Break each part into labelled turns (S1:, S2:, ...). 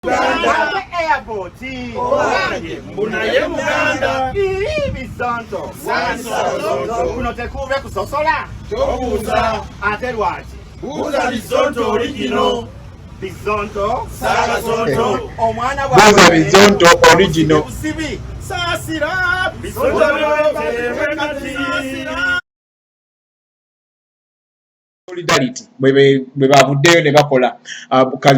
S1: Ate airport.
S2: Owange, mbu naye Muganda.
S1: Ii, Bizonto.
S2: Sansonto.
S1: Kuno tekuube kusosola.
S2: Tobuuza.
S1: Ate lwaki?
S2: Buuza Bizonto original.
S1: Bizonto.
S2: Saabasonto.
S1: Omwana
S3: Buuza Bizonto original.
S1: Busibi. Saasira.
S2: Bizonto byotewe kati.
S3: Solidarity bwe bavuddeyo ne bakola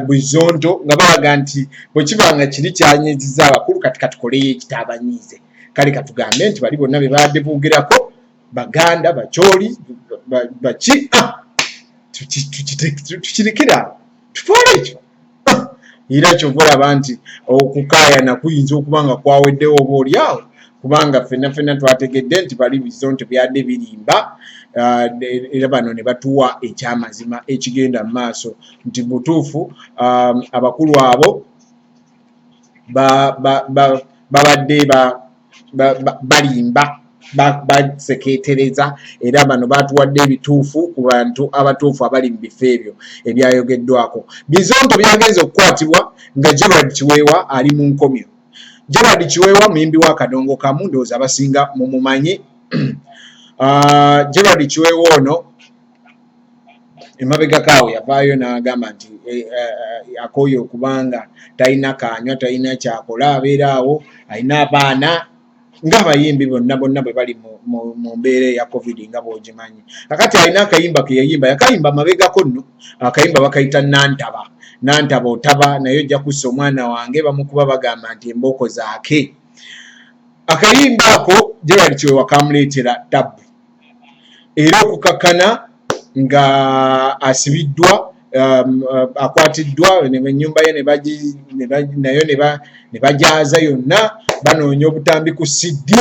S3: Bizonto nga balaga nti bwe kiba nga kiri kyanyiizizza abakulu, kati katukoleyo ekitaabanyiize. Kale katugambe nti bali bonna be babadde boogerako Baganda, Bacholi, baki, tukirekere awo, tutwale ekyo. Era kyova olaba nti okukaayana kuyinza okuba nga kwaweddewo oba oli awo, kubanga ffenna ffenna twategedde nti bali Bizonto byadde birimba, era bano ne batuwa ekyamazima ekigenda mu maaso nti butuufu abakulu abo babadde balimba, basekeetereza, era bano batuwadde ebituufu ku bantu abatuufu abali mu bifo ebyo ebyayogeddwako. Bizonto byagenze okukwatibwa nga Gerald Kiweewa ali mu nkomyo. Gerald Kiweewa muyimbi wa Kadongo Kamu, ndowooza abasinga mumumanyi. Gerald Kiweewa ono emabegako awo yavaayo n'agamba nti akooye okubanga talina kanywa, talina kyakola, abeera awo alina abaana ng'abayimbi bonna bonna bwe bali mu mbeera eya COVID nga bw'ogimanyi. Kakati alina akayimba ke yayimba, yakayimba mabegako nno, akayimba bakayita Nantaba. Nantaba otaba naye ojja kussa omwana wange, bamukuba bagamba nti embooko zaake. Akayimba ako Gerald Kiweewa kamuleetera tabbu, era okukakkana nga asibiddwa, akwatiddwa ennyumba ye nayo ne bajaaza yonna, banoonya obutambi ku CD,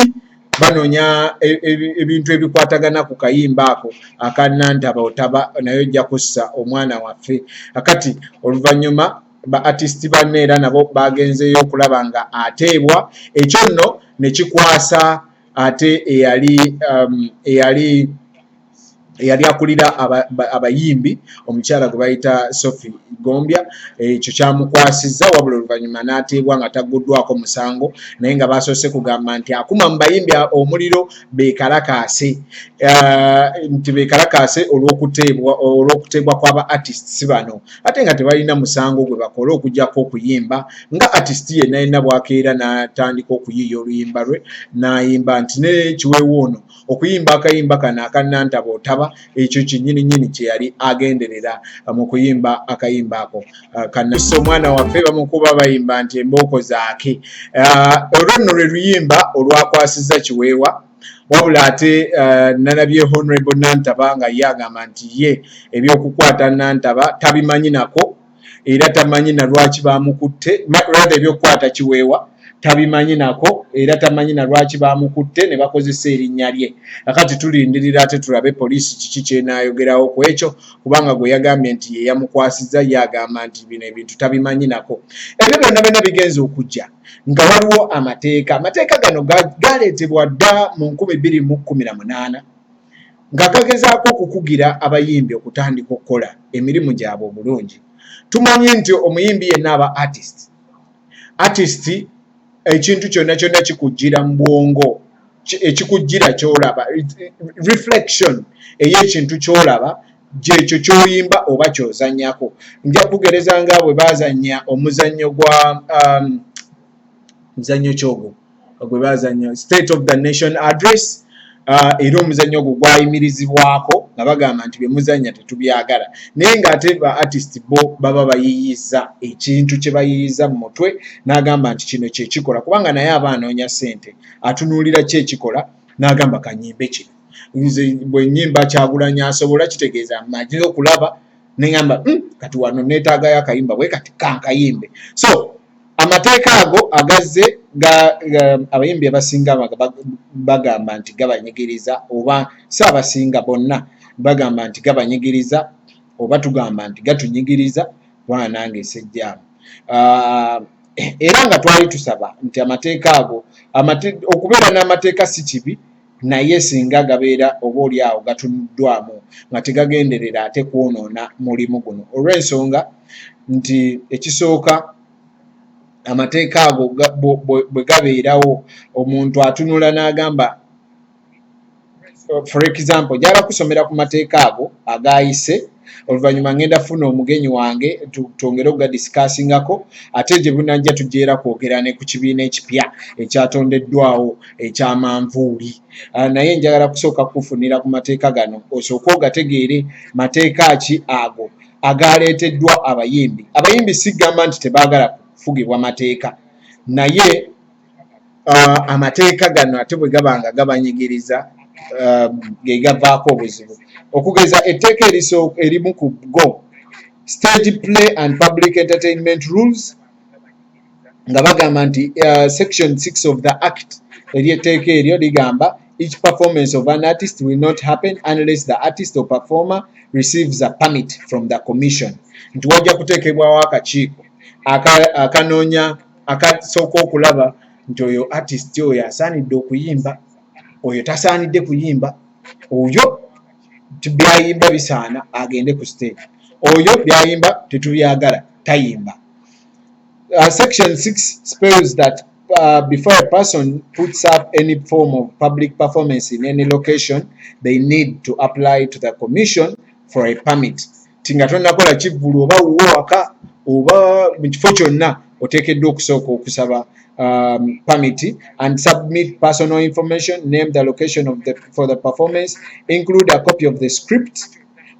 S3: banoonya ebintu ebikwatagana ku kayimba ako aka Nantaba otaba naye ojja kussa omwana waffe. Akati oluvannyuma ba artist banne era nabo bagenzeeyo okulaba nga ateebwa, ekyo nno ne kikwasa ate eyali akulira abayimbi, omukyala gwe bayita Sophie Gombya, ekyo kyamukwasizza, wabula oluvannyuma n'ateebwa nga tagguddwako musango, naye nga basoose kugamba nti akuma mu bayimbi omuliro beekalakaase, nti beekalakaase olw'okuteebwa kw'aba artists bano, ate nga tebalina musango gwe bakola okuggyako okuyimba nga artist yenna yenna bw'akeera n'atandika okuyiiya oluyimba lwe n'ayimba nti ne Kiweewa ono okuyimba akayimba kano aka Nantaba otaba, ekyo kinnyini nnyini kye yali agenderera mu kuyimba akayimba ako. Kanasa omwana waffe, bamukuba bayimba nti embooko zaake. Olwo nno lwe luyimba olwakwasizza Kiweewa, wabula ate nalabye Honorable Nantaba nga ye agamba nti ye ebyokukwata Nantaba tabimanyi nako, era tamanyi na lwaki bamukutte, rather ebyokukwata Kiweewa tabimanyi nako, era tamanyi na lwaki bamukutte ne bakozesa erinnya lye. Kakati tulindirira ate tulabe poliisi kiki kyenaayogerawo ku ekyo, kubanga gwe yagambye nti ye yamukwasizza ye agamba nti bino ebintu tabimanyi nako. Ebyo byonna byonna bigenze okujja nga waliwo amateeka. Amateeka gano galeetebwa dda mu 2018 nga gagezaako okukugira abayimbi okutandika okukola emirimu gyabwe obulungi. Tumanyi nti omuyimbi yenna aba artist. Artist ekintu kyonna kyonna kikujjira mu bwongo, ekikujjira ky'olaba, reflection ey'ekintu ky'olaba gyekyo ky'oyimba oba ky'ozannyako. Nja kugereza nga bwe baazannya omuzannyo gwa muzannyo ki ogwo gwe baazannya, State of the Nation Address, era omuzannyo ogwo gwayimirizibwako nga bagamba nti bye muzannya tetubyagala, naye ng'ate ba artist bo baba bayiiyiza ekintu kye bayiiyiza mu mutwe n'agamba nti kino kye kikola, kubanga naye aba anoonya ssente, atunuulira ki ekikola n'agamba kanyimbe kino. Nze bwe nnyimba Kyagulanyi asobola, kitegeeza mmaze okulaba ne ŋŋamba, kati wano neetaagayo akayimba bwe kati kankayimbe. So amateeka ago agazze abayimbi abasinga bagamba nti gabanyigiriza, oba si abasinga bonna bagamba nti gabanyigiriza, oba tugamba nti gatunyigiriza, kubanga nange sejjaamu. Era nga twali tusaba nti amateeka ago, okubeera n'amateeka si kibi, naye singa gabeera oba oli awo gatunuddwamu nga tegagenderera ate kwonoona mulimu guno, olw'ensonga nti ekisooka Amateeka ago bwe gabeerawo, omuntu atunula n'agamba, for example, njagala kusomera ku mateeka ago agayise. Oluvannyuma ngenda funa omugenyi wange twongere okugadiscussingako, ate gye bunajja tujeera kwogera ne ku kibiina ekipya ekyatondeddwawo ekyamanvuuli. Naye njagala kusooka kufunira ku mateeka gano, osooke ogategeere. Mateeka ki ago agaleeteddwa abayimbi? Abayimbi sigamba nti tebaagala kufugibwa mateeka, naye amateeka gano ate bwe gaba nga gabanyigiriza, ge gavaako obuzibu. Okugeza etteeka erimu ku go, Stage Play and Public Entertainment Rules, nga bagamba nti section 6 of the act, eryetteeka eryo ligamba, "Each performance of an artist will not happen unless the artist or performer receives a permit from the commission," nti wajja kuteekebwawo akakiiko akanoonya, akasooka okulaba nti oyo artist oyo asaanidde okuyimba, oyo tasaanidde kuyimba, oyo byayimba bisaana agende ku stage, oyo byayimba tetubyagala, tayimba. Section 6 spells that before a person puts up any form of public performance in any location, they need to apply to the commission for a permit, ti nga tonnakola kivvulu oba wuwo waka oba mu kifo kyonna, oteekeddwa okusooka okusaba permit and submit personal information, name the location for the performance, include a copy of the script,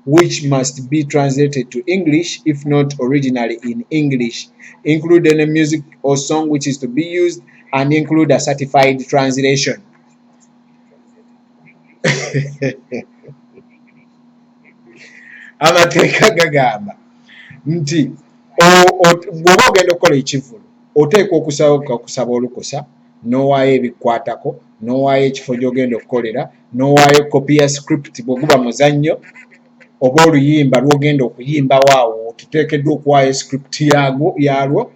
S3: which must be translated to English if not originally in English, include any music or song which is to be used, and include a certified translation. Amateeka gagamba nti bw'oba ogenda okukola ekivvulu, oteekwa okusaba okusaba olukusa, n'owaayo ebikwatako, n'owaayo ekifo gy'ogenda okukolera, n'owaayo kopi ya script bwe guba muzannyo oba oluyimba lw'ogenda okuyimbawo. Awo tuteekeddwa okuwaayo script yagwo yalwo.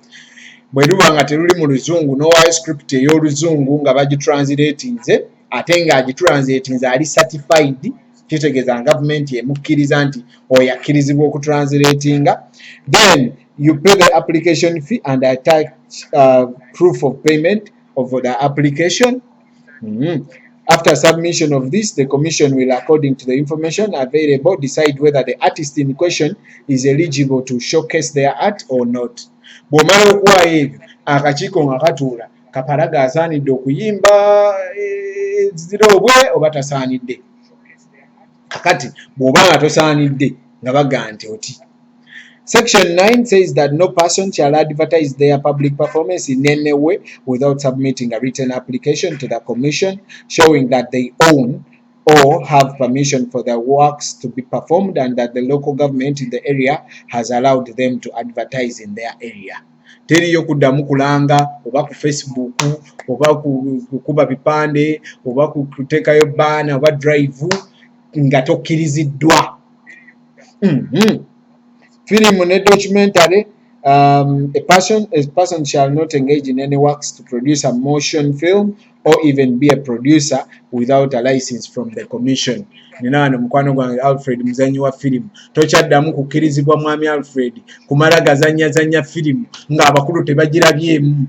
S3: Bwe luba nga teruli mu Luzungu, n'owaayo script ey'Oluzungu nga bagitranslatinze, ate ng'agitranslatinze ali certified, kitegeeza nga gavumenti emukkiriza nti oyo akkirizibwa okutranslatinga. Then you pay the application fee and attach proof of payment of the application. After submission of this, the commission will, according to the information available, decide whether the artist in question is eligible to showcase their art or not. Bw'omala okuwaayo ebyo, akakiiko nga katuula kapalaga asaanidde okuyimba ziroobwe oba tasaanidde. Kakati bw'oba nga tosaanidde, nga baga nti oti. Section 9 says that no person shall advertise their public performance in any way without submitting a written application to the commission showing that they own or have permission for their works to be performed and that the local government in the area has allowed them to advertise in their area. Teriyo kuddamu kulanga oba ku Facebook oba kukuba bipande oba kuteekayo banner oba drive nga tokkiriziddwa. Firimu ne documentary, a person shall not engage in any works to produce a motion film or even be a producer without a license from the commission. Nina wano mukwano gwange Alfred, muzanyi wa firimu. Tokyaddamu kukkirizibwa, mwami Alfred, kumala gazanyazanya firimu ng'abakulu tebagirabyemu.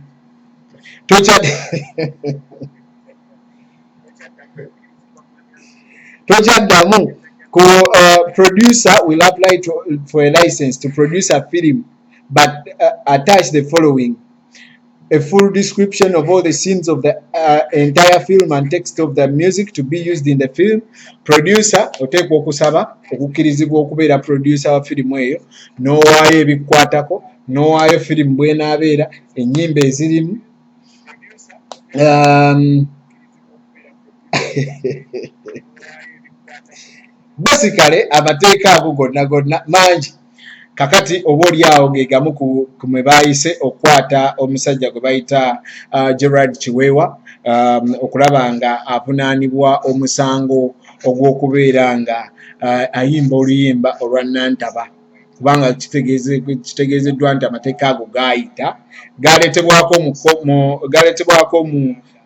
S3: Tokyaddamu ku producer will apply for a license to produce a film but attach the following: a full description of all the scenes of the entire film and text of the music to be used in the film. Producer oteekwa okusaba okukkirizibwa okubeera producer wa firimu eyo, n'owaayo ebikwatako, n'owaayo firimu bw'enaabeera, ennyimba ezirimu. Basically amateeka ago gonna gonna mangi. Kakati oba oli awo ge gamu ku mwe baayise okukwata omusajja gwe bayita Gerald Kiweewa, okulaba nga avunaanibwa omusango ogw'okubeera nga ayimba oluyimba olwa Nantaba, kubanga kitegeezeddwa nti amateeka ago gaayita galeetebwako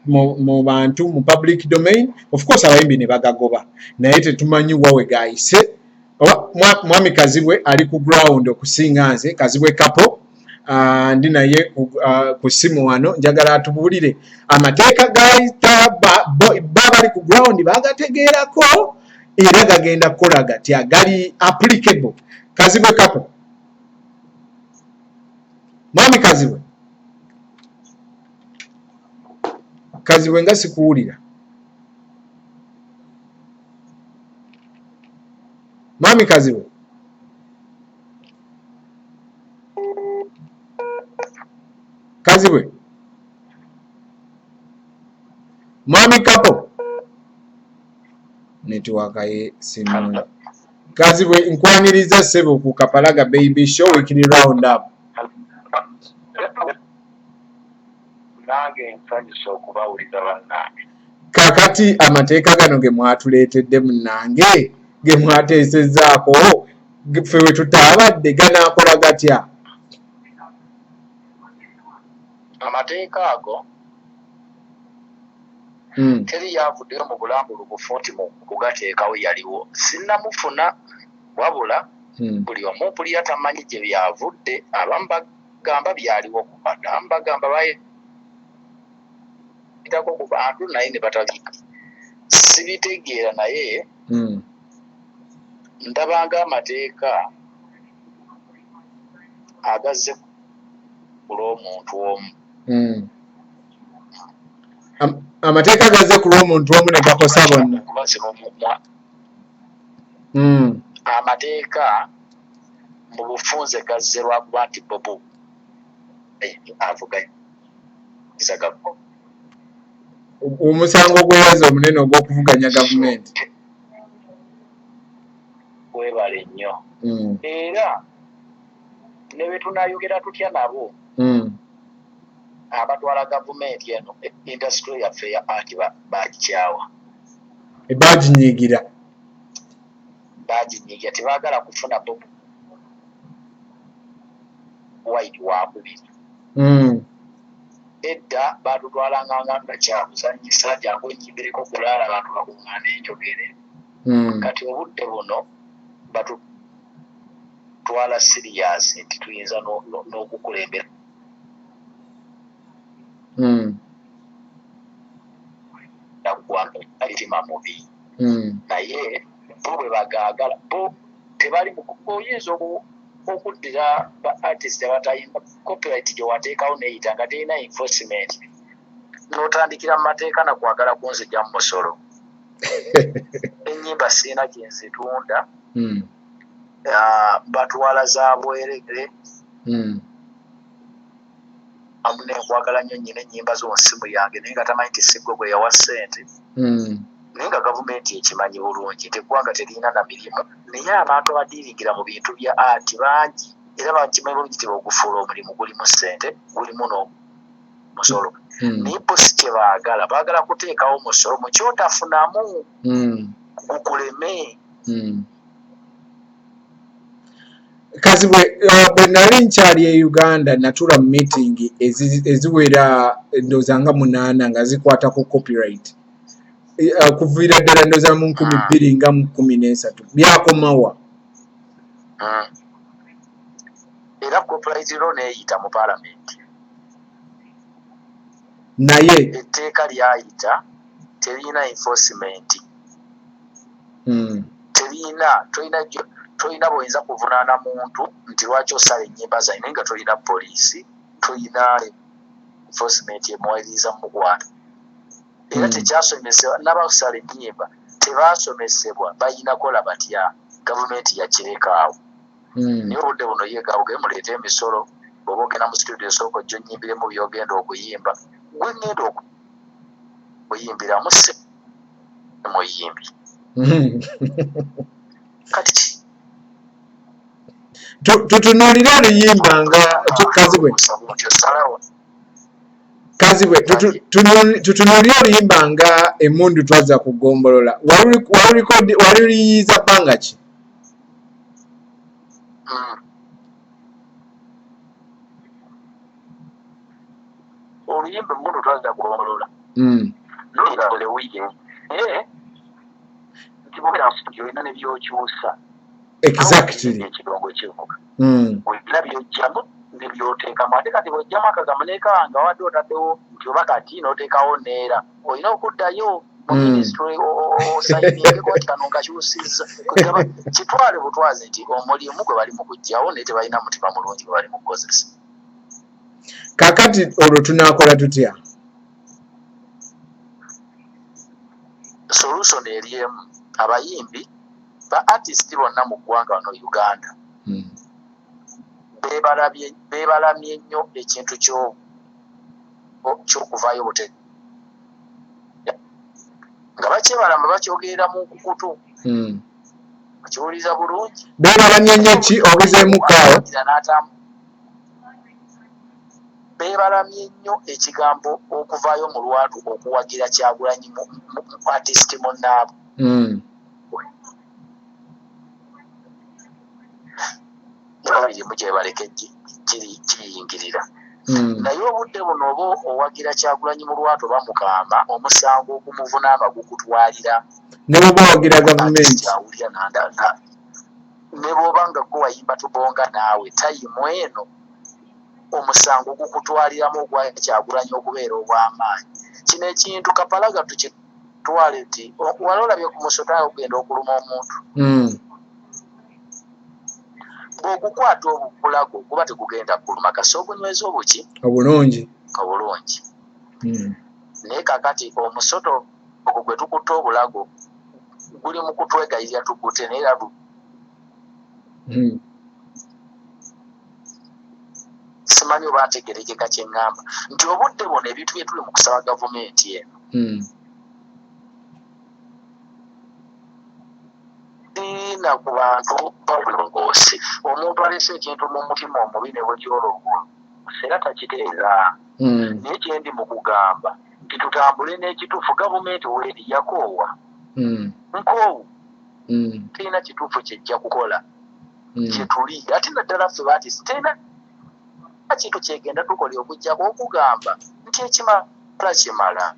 S3: mu bantu mu public domain. Of course abayimbi ne bagagoba, naye tetumanyi wa we gaayise. Oba mwami Kazibwe ali ku ground okusinga nze, Kazibwe Kapo. Ndi naye ku ssimu wano, njagala atubuulire amateeka gayita ba bali ku ground bagategeerako era gagenda kukola gatya, gali applicable. Kazibwe Kapo, mwami Kazibwe, Kazibwe nga sikuwulira. Mwami Kazibwe, Kazibwe, mwami Kapo, network ye simu. Kazibwe, nkwaniriza ssebo ku Kapalaga Baby Show Weekly Round Up.
S4: Nange nsanyusa okubawuliza bannange.
S3: Kakati amateeka gano ge mwatuleetedde munnange, ge mwateesezzaako ffe we tutaabadde, ganaakola gatya?
S4: Amateeka ago teri yavuddeyo mu bulambulukufu nti mu kugateekawo yaliwo, sinnamufuna, wabula buli omu mpulira tamanyi gye byavudde. Abamu bagamba byaliwo kuva dda, abamu bagamba bayitako ku bantu naye ne batabika. Sibitegeera, naye ndabanga amateeka agazze ku lw'omuntu omu.
S3: Amateeka gazze ku lw'omuntu omu ne gakosa bonna.
S4: Amateeka mu bufunze gazze lwakuba nti Bobi avuganyiza gavumenti.
S3: Omusango gweyaza omunene ogw'okuvuganya gavumenti.
S4: Webale nnyo. Era ne bwe tunaayogera tutya nabo abatwala gavumenti eno, industry yaffe ya art bagikyawa.
S3: Baginyiigira.
S4: Baginyiigira, tebaagala kufuna Bobi Wine wakubiri. Edda batutwalanga nga kyakuzanyisa, jangu onnyimbireko kulaala abantu bakuŋŋaane enjogere. Kati obudde buno batutwala serious nti tuyinza n'okukulembera ggwanga mitima mubi. Naye bo bwe bagaagala, bo tebali, oyinza okuddira ba artist abatayimba, copyright gye wateekawo neeyita nga terina enforcement, n'otandikira mu mateeka nakwagala kunzija mu musolo. Ennyimba siina gye nzitunda, batwala za bwerere. Amu nenkwagala nnyo nnyina ennyimba zo mu ssimu yange, naye nga tamanyi nti si ggwe gwe yawa ssente. Naye nga gavumenti ekimanyi bulungi nti eggwanga teririna na mirimu, naye abantu abadiiringira mu bintu bya art bangi, era bakimanyi bulungi nti ogufuula omulimu gulimu ssente, gulimu n'omusolo. Naye bo si kye baagala, baagala kuteekawo musolo mu kyotafunamu gukuleme.
S3: Kazibwe, bwe nali nkyali e Uganda natuula mu meeting eziwera ndowooza nga 8 nga zikwata ku copyright, kuviira ddala ndowooza mu 2013. Byakomawa?
S4: Era copyright law neeyita mu paalamenti.
S3: Naye
S4: etteeka lyayita, terina enforcement. Terina, tolina bwoyinza kuvunaana muntu nti lwaki osala ennyimba zange, naye nga tolina poliisi, tolina enforcement emuwaliriza mukwata. Era tekyasomesebwa, n'abasala ennyimba tebasomesebwa bayina kola batya, gavumenti yakirekaawo. Naye obudde buno ye gabuge muleete emisolo, bw'oba ogenda mu studio esooka ojja onnyimbiremu by'ogenda okuyimba, gwe ŋŋenda okuyimbiramu si muyimbi. Kati
S3: Tutunuulire oluyimba nga Kazibwe. Kazibwe, tutunuulire oluyimba nga Emmundu Twazza ku Ggombolola. Waluliyiiza bbanga ki?
S4: Oluyimba Emmundu Twazza ku Ggombolola nolira wiiki, naye nti bw'obeera mu studio olina ne by'okyusa. Ekidongo kivuga, olina by'oggyamu Ne by'oteekamu ate kati bw'ojjamu akagambo neekaba nga wadde otaddewo nti oba kati n'oteekawo neera olina okuddayo mu minisitule osayiningeko nti kano nkakyusizza. Kitwale butwazi nti omulimu gwe bali mu kuggyawo naye tebalina mutima mulungi gwe bali mu kukozesa.
S3: Kakati olwo tunaakola tutya?
S4: Solution eri emu, abayimbi ba artist bonna mu ggwanga wano Uganda beebalamye nnyo ekintu ky'okuvaayo bute nga bakyebalama bakyogerera mu nkukutu. Okiwuliriza bulungi.
S3: Beebalamye nnyo ki? Obuzeemu kaawo.
S4: Beebalamye nnyo ekigambo okuvaayo mu lwatu okuwagira Kyagulanyi mu artist munnaabwe. Mirimu gyebaleke giyingirira. Naye obudde buno oba owagira Kyagulanyi mu lwatu oba mukaama, omusango ogumuvunaana gukutwalira.
S3: Ne bw'oba owagira gavumenti.
S4: Ne bw'oba nga gwe wayimba tubonga naawe tayimu eno omusango gukutwaliramu ogwa Kyagulanyi okubeera obw'amaanyi. Kino ekintu Kapalaga tukitwale nti wali olabye ku musota ogenda okuluma omuntu. Bw'ogukwata obulago guba tegugenda kuluma kasi ogunyweza obuki?
S3: Obulungi.
S4: Obulungi. Naye kakati omusoto ogwo gwe tukutta obulago guli mu kutwegayirira tugute naye era simanyi oba ntegerekeka kye ŋŋamba nti obudde buno ebintu bye tuli mu kusaba gavumenti eno siina ku bantu balongoose. Omuntu aleese ekintu mu mutima omubi ne bwe kyolongoosa era takiteeza. Naye kye ndi mu kugamba nti tutambule n'ekituufu. Gavumenti weeri yakoowa nkoowu, terina kituufu kyejja kukola kyetuli, ate naddala ffe baati terina kintu kyegenda tukola okuggyako okugamba nti ekimala kimala.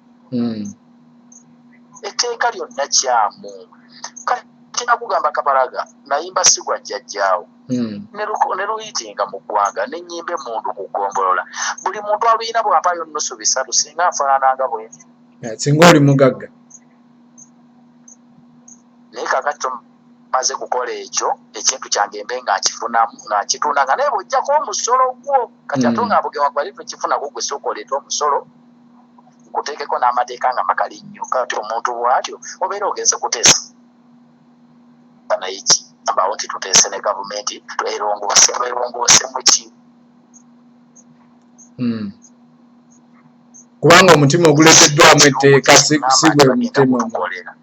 S4: Etteeka lyonna kyamu. Kati nakugamba Kapalaga nayimba sigwa jjajjaawo ne luyitinga mu ggwanga n'ennyimba emmundu ku ggombolola buli muntu aluyina bw'ampaayo nusu bisatu singa nfaanana nga bwe ndi.
S3: Singa oli mugagga.
S4: Naye kakati tomaze kukola ekyo ekintu kyange mbe nga nkifunamu nga nkitunda nga naye bw'ojjako omusolo gwo kati ate nga bwali tokifunako gwe sooka oleete omusolo nkuteekeko n'amateeka nga makali nnyo. Kati omuntu bw'atyo obeera ogenze kuteesa naye ki ambawo nti tuteese ne gavumenti twerongoose twerongoose mu ki?
S3: Kubanga omutima oguleeteddwamu etteeka si gwe mutima
S4: omukolera.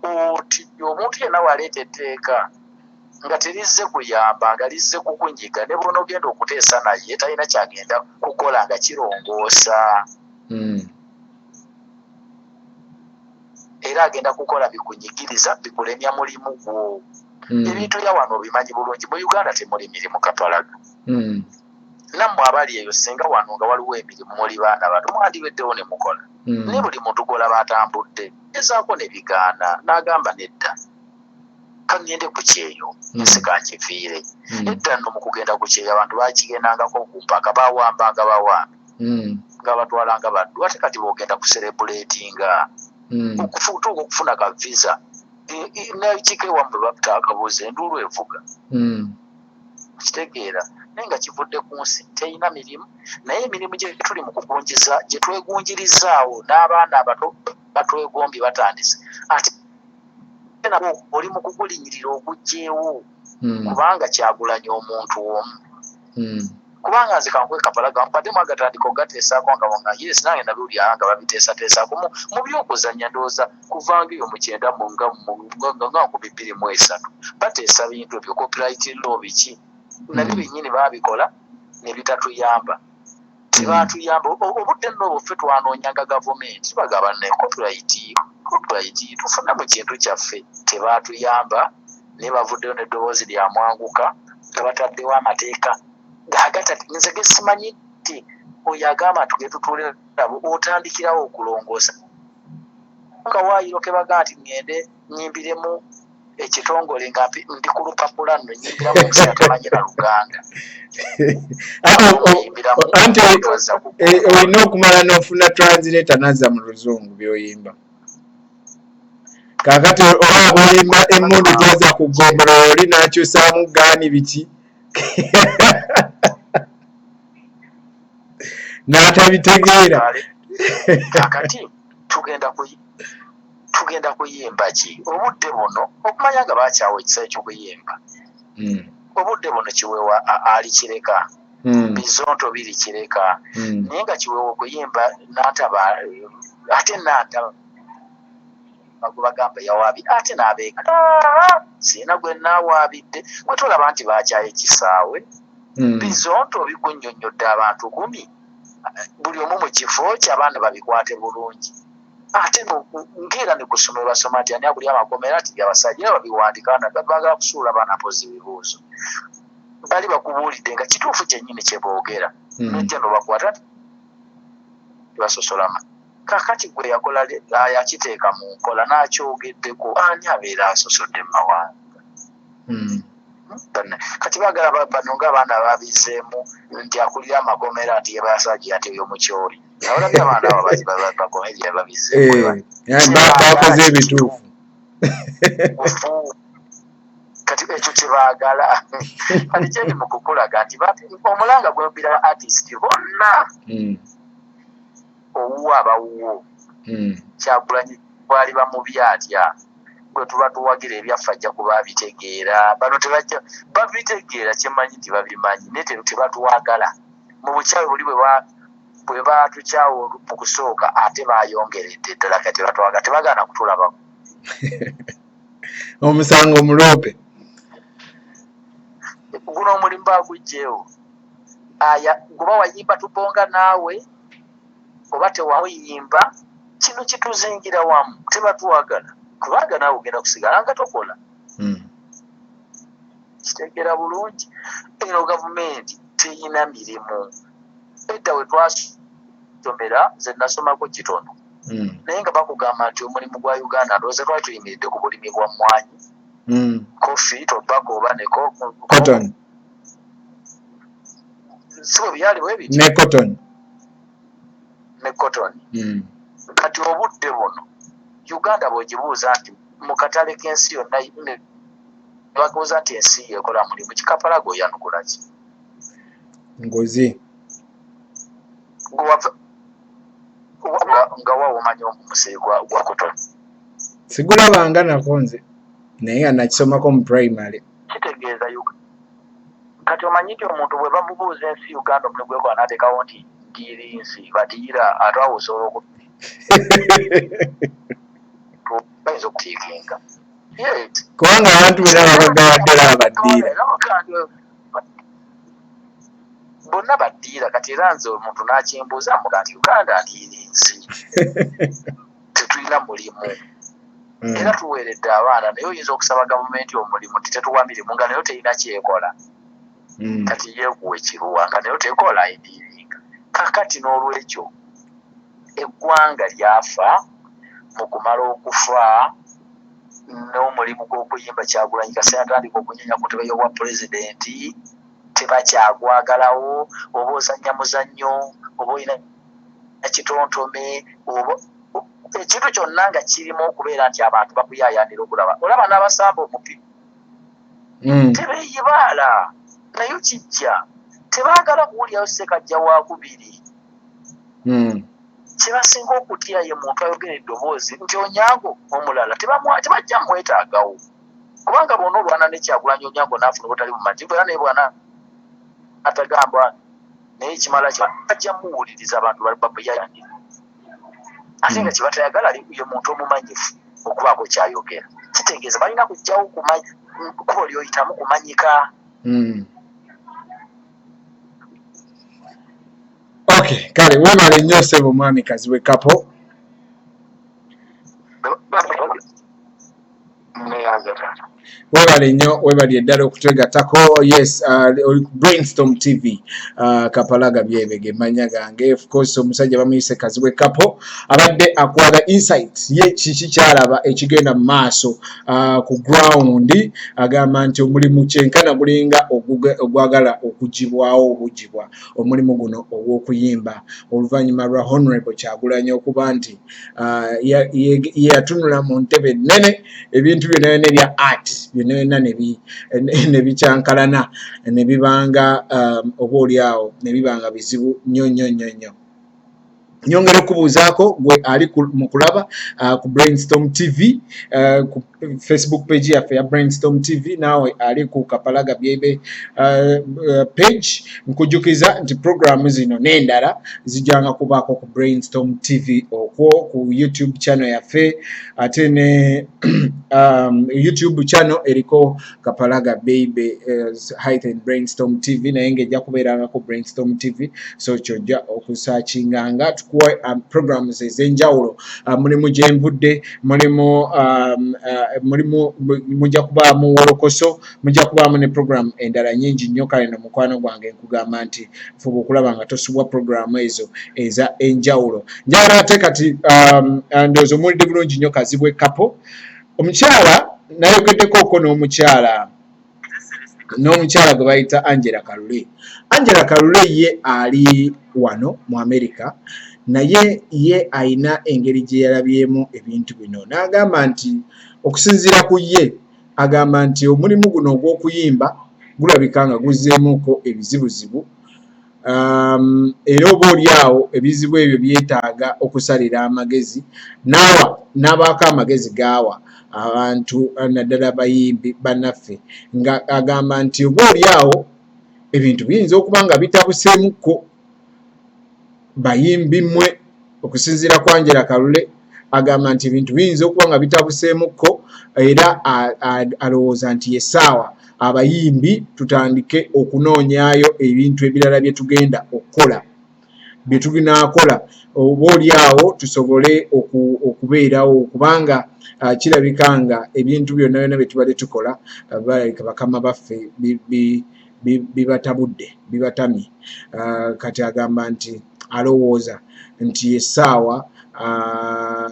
S4: Oti omuntu yenna waleeta etteeka nga terizze kuyamba nga lizze kukunyiga ne bw'onoogenda okuteesa naye talina kyagenda kukola nga kirongoosa. Era agenda kukola bikunyigiriza bikulemya mulimu gwo. Ebintu bya wano obimanyi bulungi mu Uganda temuli mirimu Kapalaga. Nammwe abali eyo singa wano nga waliwo emirimu muli baana bato mwandibeddewo ne mukola. Naye buli muntu gw'olaba atambudde gezaako ne bigaana n'agamba nedda kaŋŋende ku kyeyo ensi kangiviire. Edda nno mu kugenda ku kyeyo abantu bakigendangako ku mpaka bawambanga bawambi nga batwalanga baddu ate kati bw'ogenda ku celebratinga okutuuka okufuna ka visa nekika ewammwe batakabuuza enduulu evuga. Kitegeera naye nga kivudde ku nsi terina mirimu naye emirimu gye tuli mu kugunjiza gye twegunjirizaawo n'abaana abato batwegombye batandise ate nabo oli mu kugulinyirira oguggyeewo kubanga Kyagulanyi omuntu omu. Kubanga nze kankuwe Kapalaga mbadde mwagatandika ogateesaako nga nga yes nange nabiwulira nga babiteesateesaako mu by'okuzannya ndowooza kuvanga eyo mu kyenda mu nga nga 2003 bateesa bintu ebyo copyright law biki nabyo bennyini baabikola ne bitatuyamba. Tebaatuyamba obudde nno obwo ffe twanoonyanga gavumenti tubagamba ne copyright tufune mu kintu kyaffe tebaatuyamba naye bavuddeyo n'eddoboozi lya mwanguka nga bataddewo amateeka gagatati nze ge simanyi nti oyo agamba nti tutuule nabo otandikirawo okulongoosa kawaayiro ke baga nti ŋŋende nnyimbiremu Ekitongole nga ndi ku lupapula nno nyimbira mu nsi atamanyi na Luganda.
S3: Anti olina okumala n'ofuna translator nazza mu Luzungu by'oyimba. Kaakati oba bw'oyimba emmundu gyaza ku ggombolola oli n'akyusaamu gaani biki n'atabitegeera.
S4: Kaakati tugenda kuyimba ki obudde buno okumanya nga bakyawa ekisa eky'okuyimba. Obudde buno Kiweewa ali Kireka, Bizonto biri Kireka, naye nga Kiweewa okuyimba n'ataba ate n'ataba gwe bagamba yawaabye ate n'abeeka sirina gwe naawaabidde gwe tolaba nti bakyaye ekisaawe. Bizonto bikunnyonnyodde abantu 10 buli omu mu kifo kye abaana babikwate bulungi. Ate nkeera ne ku ssomero basoma nti ani akulya amakomera ati byabasajja era babiwandika baagala kusuula baana mpozi ebibuuzo. Bali bakubuulidde nga kituufu kyennyini kye boogera. Nojja n'obakwata tebasosolama. Kaakati gwe yakola yakiteeka mu nkola n'akyogeddeko ani abeera asosodde mu mawanga. Kati baagala bano ng'abaana babizeemu nti akulira amakomera nti yabasajja ati oyo mukyoli. Olabye abaana abo bakomedya babizeemu.
S3: Bakoze ebituufu.
S4: Kati ekyo kye baagala. Kati kyeri mu kukulaga nti omulanga gwembira artist bonna owuwo abawuwo. Kyagulanyi bwali bamubi atya gwe tuba tuwagira ebyaffe ajja kuba abitegeera. Bano tebajja babitegeera kyemanyi nti babimanyi naye tebatwagala. Mu bukyawe buli bwe baatukyawa mu kusooka ate baayongeredde ddala kati tebatwagala tebagaana kutulabako.
S3: Omusango muloope.
S4: Guno omulimu baguggyeewo. Aya guba wayimba tubonga naawe oba tewayimba kino kituzingira wamu tebatwagala kubanga naawe ogenda kusigala nga tokola. Kitegeera bulungi eno gavumenti teyina mirimu. Edda we twasomera nze nasomako kitono naye nga bakugamba nti omulimu gwa Uganda ndowooza twali tuyimiridde ku bulimi bwa mmwanyi, coffee, tobacco oba ne
S3: cotton.
S4: Si bwe byali bwe bityo
S3: ne cotton.
S4: Ne cotton. Kati obudde buno Uganda bw'ogibuuza nti mu katale k'ensi yonna bakubuuza nti ensi yekola mulimu kikapalaga oyanukula ki?
S3: Ngozi.
S4: Nga wa omanyi omusiri gwa cotton?
S3: Sigulabanga nako nze naye nga nakisomako mu primary.
S4: Kitegeeza kati omanyi nti omuntu bwe bamubuuza ensi Uganda omulimu gwekola n'ateekawo nti ndirinzi badiira ate awo osobola bayinza okutiikinga.
S3: Kubanga abantu bonna babagawaddala abaddiira.
S4: Bonna baddiira kati era nze omuntu n'akimbuuza muga nti Uganda ndirinzi tetulina mulimu. Era tuweeredde abaana naye oyinza okusaba gavumenti omulimu nti tetuwa mirimu nga nayo terina kyekola. Kati yeekuwa ekiruwa nga nayo tekola ediiringa. Kaakati n'olwekyo eggwanga lyafa mu kumala okufa n'omulimu gw'okuyimba Kyagulanyi kaseera atandika okunyenya ku ntebe y'obwa pulezidenti tebakyagwagalawo oba ozannya muzannyo oba olina kitontome oba ekintu kyonna nga kirimu okubeera nti abantu bakuyaayaanira okulaba. Olaba n'abasamba omupiira tebeeyibaala nayo kijja tebaagala kuwulirayo Ssekajja wakubiri. Kyebasinga okutya ye muntu ayogera eddoboozi nti Onyango omulala tebajja mwetaagawo kubanga bw'ona olwana ne Kyagulanyi Onyango n'afuna obutali bumativu era naye bw'ana atagamba naye ekimala bajja muwuliriza abantu bamuyayanira ate nga kyebatayagala ye muntu omumanyifu okubaako kyayogera. Kitegeeza balina kujjawo kkubo ly'oyitamu kumanyika.
S3: Okay, kale weebale nnyo ssebo mwami Kazibwe Kapo. Webale nnyo, webali ddala okutwegattako. Yes, oli ku Brainstorm TV, Kapalaga Byebege manya gange. Of course omusajja bamuyise Kazibwe Kapo, abadde akuwaga insight ye kiki kyalaba ekigenda mu maaso ku ground. Agamba nti omulimu kyenkana gulinga ogwagala okugibwawo obugibwa, omulimu guno ogw'okuyimba, oluvannyuma lwa Honorable Kyagulanyi okuba nti ye yatunula mu ntebe ennene, ebintu byonna byonna ebya art byonna byonna ne bikyankalana ne bibanga oba oliawo ne bibanga bizibu nnyo nnyo nnyo nnyo. Nyongera okubuuzaako gwe ali mu kulaba ku Brainstorm TV, ku Facebook page yaffe ya Brainstorm TV, naawe ali ku Kapalaga Byebe page, nkujjukiza nti programu zino n'endala zijjanga kubaako ku Brainstorm TV okwo ku YouTube channel yaffe, ate ne YouTube channel eriko Kapalaga Baby hyphen Brainstorm TV, naye ng'ejja kubeerangako Brainstorm TV. So kyojja okusearchinganga tukuwa programs ez'enjawulo. Mulimu gyenvudde, mulimu mulimu mujja kubaamu wolokoso, mujja kubaamu ne program endala nyingi nnyo. Kale no mukwano gwange nkugamba nti fuba okulaba nga tosubwa program ezo eza enjawulo. Njagala ate kati ndowooza omuwulidde bulungi nnyo Kazibwe Kapo. Omukyala nayogeddeko n'omukyala gwe bayita Angela Kalule. Angela Kalule ye ali wano mu America, naye ye ayina engeri gye yalabyemu ebintu bino, n'agamba nti okusinziira ku ye, agamba nti omulimu guno ogw'okuyimba gulabika nga guzzeemuko ebizibuzibu, era oba oli awo ebizibu ebyo byetaaga okusalira amagezi. Naawa n'abaako amagezi gaawa abantu, naddala abayimbi bannaffe, nga agamba nti oba oli awo ebintu biyinza okuba nga bitabuseemukko bayimbi mmwe. Okusinziira ku Angela Kalule, agamba nti ebintu biyinza okuba nga bitabuseemukko, era alowooza nti yessaawa abayimbi tutandike okunoonyaayo ebintu ebirala bye tugenda okukola, bye tulinaakola, oba oli awo tusobole okubeerawo, kubanga kirabika nga ebintu byonna byonna bye tubadde tukola, balabika bakama baffe bibatabudde, bibatamye. Kati agamba nti alowooza nti essaawa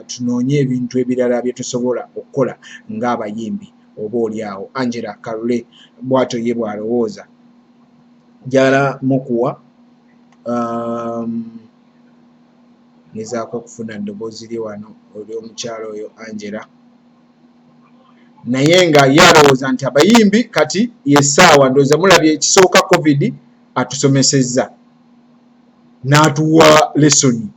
S3: tunoonye ebintu ebirala bye tusobola okukola ng'abayimbi oba oli awo. Angela Kalule bw'atyo ye bw'alowooza. Njagala mukuwa ngezaako okufuna ddoboozi lye wano ery'omukyala oyo Angela, naye nga ye alowooza nti abayimbi kati yessaawa. Ndowooza mulabye ekisooka, COVID atusomesezza n'atuwa lesson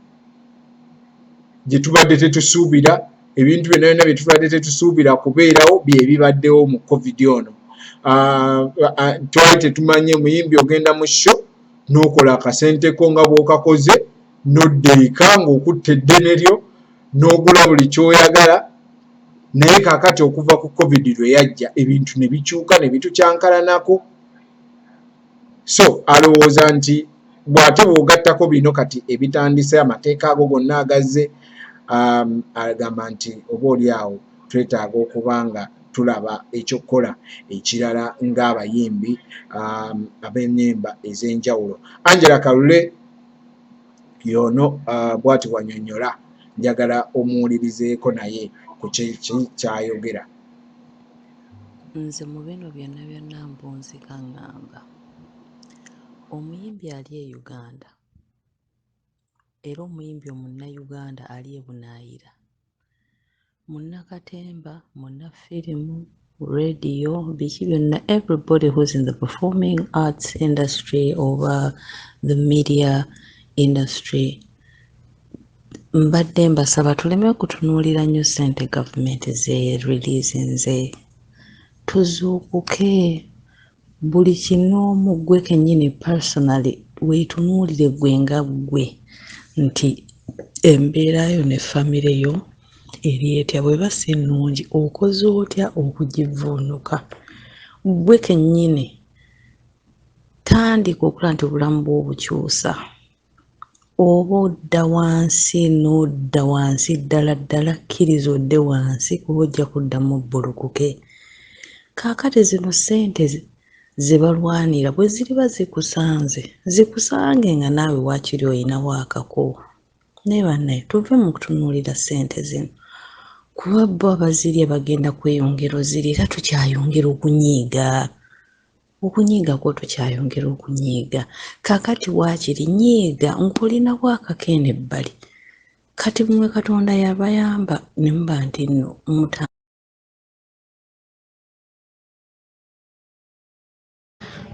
S3: gye tubadde tetusuubira. Ebintu byonna byonna bye tubadde tetusuubira kubeerawo bye bibaddewo mu COVID ono. Twali tetumanye omuyimbi ogenda mu show n'okola akasente ko nga bw'okakoze, n'odda eka ng'okutta eddene lyo n'ogula buli ky'oyagala. Naye kaakati okuva ku COVID lwe yajja, ebintu ne bikyuka ne bitukyankalanako. So alowooza nti bw'ate bw'ogattako bino kati ebitandise, amateeka ago gonna agazze, agamba nti oba oli awo twetaaga okuba nga tulaba ekyokukola ekirala ng'abayimbi ab'ennyimba ez'enjawulo. Angela Kalule y'ono, bw'ati bw'annyonnyola. Njagala omuwulirizeeko naye ku kiki ky'ayogera.
S5: Nze mu bino byonna byonna mpunzika ŋŋamba omuyimbi ali e Uganda era omuyimbi omunnayuganda ali e Bunaayira, munnakatemba, munnafirimu, radio, biki byonna, everybody who's in the performing arts industry oba the media industry, mbadde mbasaba tuleme kutunuulira nnyo ssente gavumenti ze releasinze. Tuzuukuke buli kinoomu, ggwe kennyini personally weetunuulire ggwe nga ggwe nti embeera yo ne famire yo eri etya. Bw'eba si nnungi, okoze otya okugivvuunuka? Ggwe kennyini tandika okulaba nti obulamu bwo obukyusa, oba odda wansi n'odda wansi ddala ddala, kkiriza odde wansi kuba ojja kuddamu obbulukuke. Kaakati zino ssente ze balwanira bwe ziriba zikusanze, zikusange nga naawe waakiri olinawo akako. Naye bannaye tuve mu kutunuulira ssente zino kuba bo abazirya bagenda kweyongera ozirya era tukyayongera okunyiiga. Okunyiiga kwo tukyayongera okunyiiga. Kaakati waakiri nyiiga ng'olinawo akako eno ebbali. Kati mmwe Katonda yabayamba ne muba nti nno muta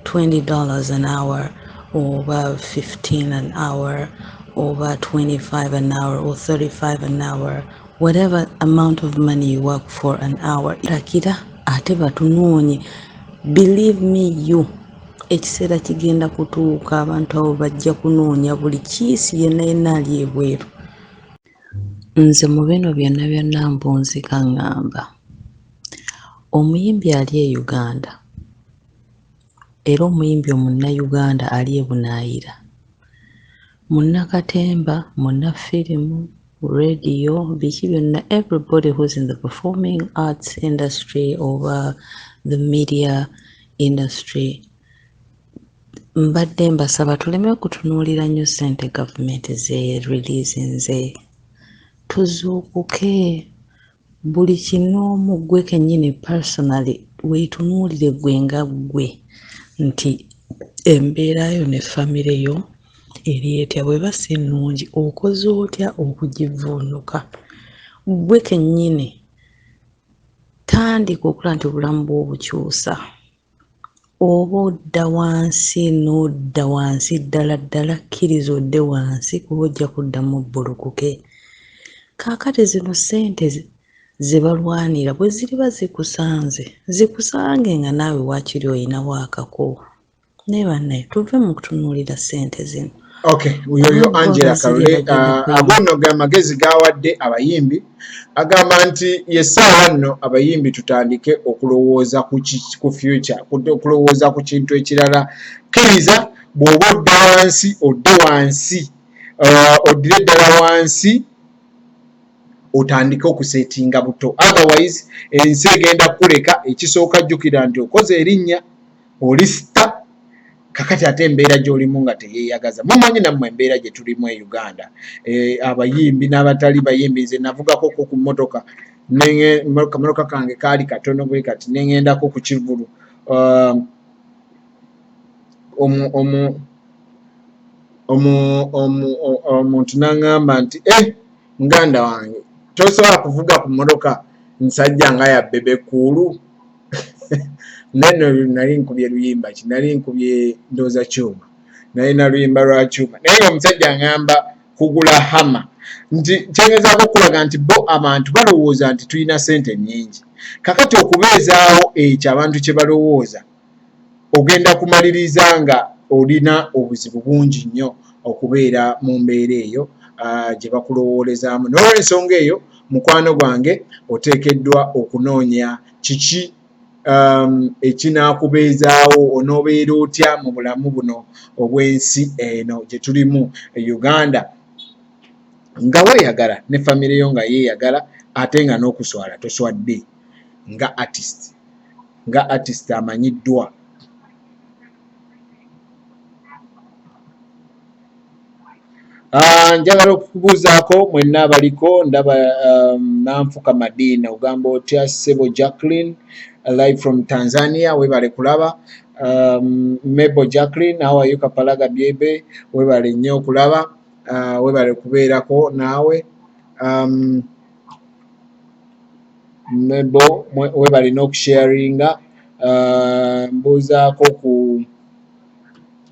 S5: $20 an hour oba 15 an hour oba 25 an hour or 35 an hour, whatever amount of money you work for an hour, rakira ate batunoonye. Believe me you, ekiseera kigenda kutuuka abantu abo bajja kunoonya buli kiisi yenna yenna ali ebweru. Nze mu bino byonna byonna mpunzika ŋŋamba omuyimbi ali e Uganda era omuyimbi omunnayuganda ali e bunaayira, munnakatemba, munnafirimu, radio, biki byonna, everybody who's in the performing arts industry oba the media industry, mbadde mbasaba tuleme kutunuulira nnyo ssente gavumenti ze releasinze. Tuzuukuke buli kinoomu ggwe kennyini personally weetunuulire ggwe nga ggwe nti embeera yo ne famire yo eri etya, bw'eba si nnungi okoze otya okugivvuunuka. Ggwe kennyini tandika okulaba nti obulamu bwo obukyusa oba odda wansi n'odda wansi ddala ddala, kkiriza odde wansi kuba ojja kuddamu obbulukuke. Kaakati zino ssente ze balwanira bwe ziriba zikusanze, zikusange nga naawe waakiri olinawo akako. Naye bannaye tuve mu kutunuulira ssente zino.
S3: Okay, oyo
S5: Kuba bo
S3: Angela
S5: abazirya
S3: Kalule
S5: bagenda
S3: ago
S5: kweyongera.
S3: nno ge amagezi g'awadde abayimbi, agamba nti ye ssaawa nno abayimbi tutandike okulowooza ku ku future, okulowooza ku kintu ekirala. Kkiriza bw'oba odda wansi odde wansi, oddire ddala wansi otandike okusetinga buto, otherwise ensi egenda kukuleka. Ekisooka jjukira nti okoze erinnya, oli star, kakati ate embeera gy'olimu nga teyeeyagaza. Mumanyi nammwe embeera gye tulimu e Uganda, abayimbi n'abatali bayimbi. Nze navugakoko ku mmotoka, kamotoka kange kaali katono bwe kati, neŋŋendako ku kivvulu, omuntu n'aŋŋamba nti eh, muganda wange tosobola kuvuga ku mmotoka nsajja nga ya Bebe Cool. Neno nali nkubye luyimba ki, nali nkubye ndowooza Kyuma, nalina luyimba lwa Kyuma, naye nga omusajja aŋŋamba kugula Hummer. Nti kyengezaako okulaga nti bo abantu balowooza nti tulina ssente nnyingi. Kakati okubeezaawo ekyo abantu kye balowooza, ogenda kumaliriza nga olina obuzibu bungi nnyo okubeera mu mbeera eyo gye bakulowoolezaamu. N'olwensonga eyo, mukwano gwange, oteekeddwa okunoonya kiki ekinaakubeezaawo, onoobeera otya mu bulamu buno obw'ensi eno gye tulimu e Uganda, nga weeyagala ne famire yo nga yeeyagala, ate nga n'okuswala toswadde nga artist, nga artist amanyiddwa. Njagala okukubuuzaako mwenna abaliko, ndaba Nanfuka Madina, ogamba otya ssebo? Jacqueline live from Tanzania, webale kulaba. Mebo Jacqueline, how are you? Kapalaga Byebe, webale nnyo okulaba, webale kubeerako naawe. Mebo webale n'okusharinga. Mbuuzaako ku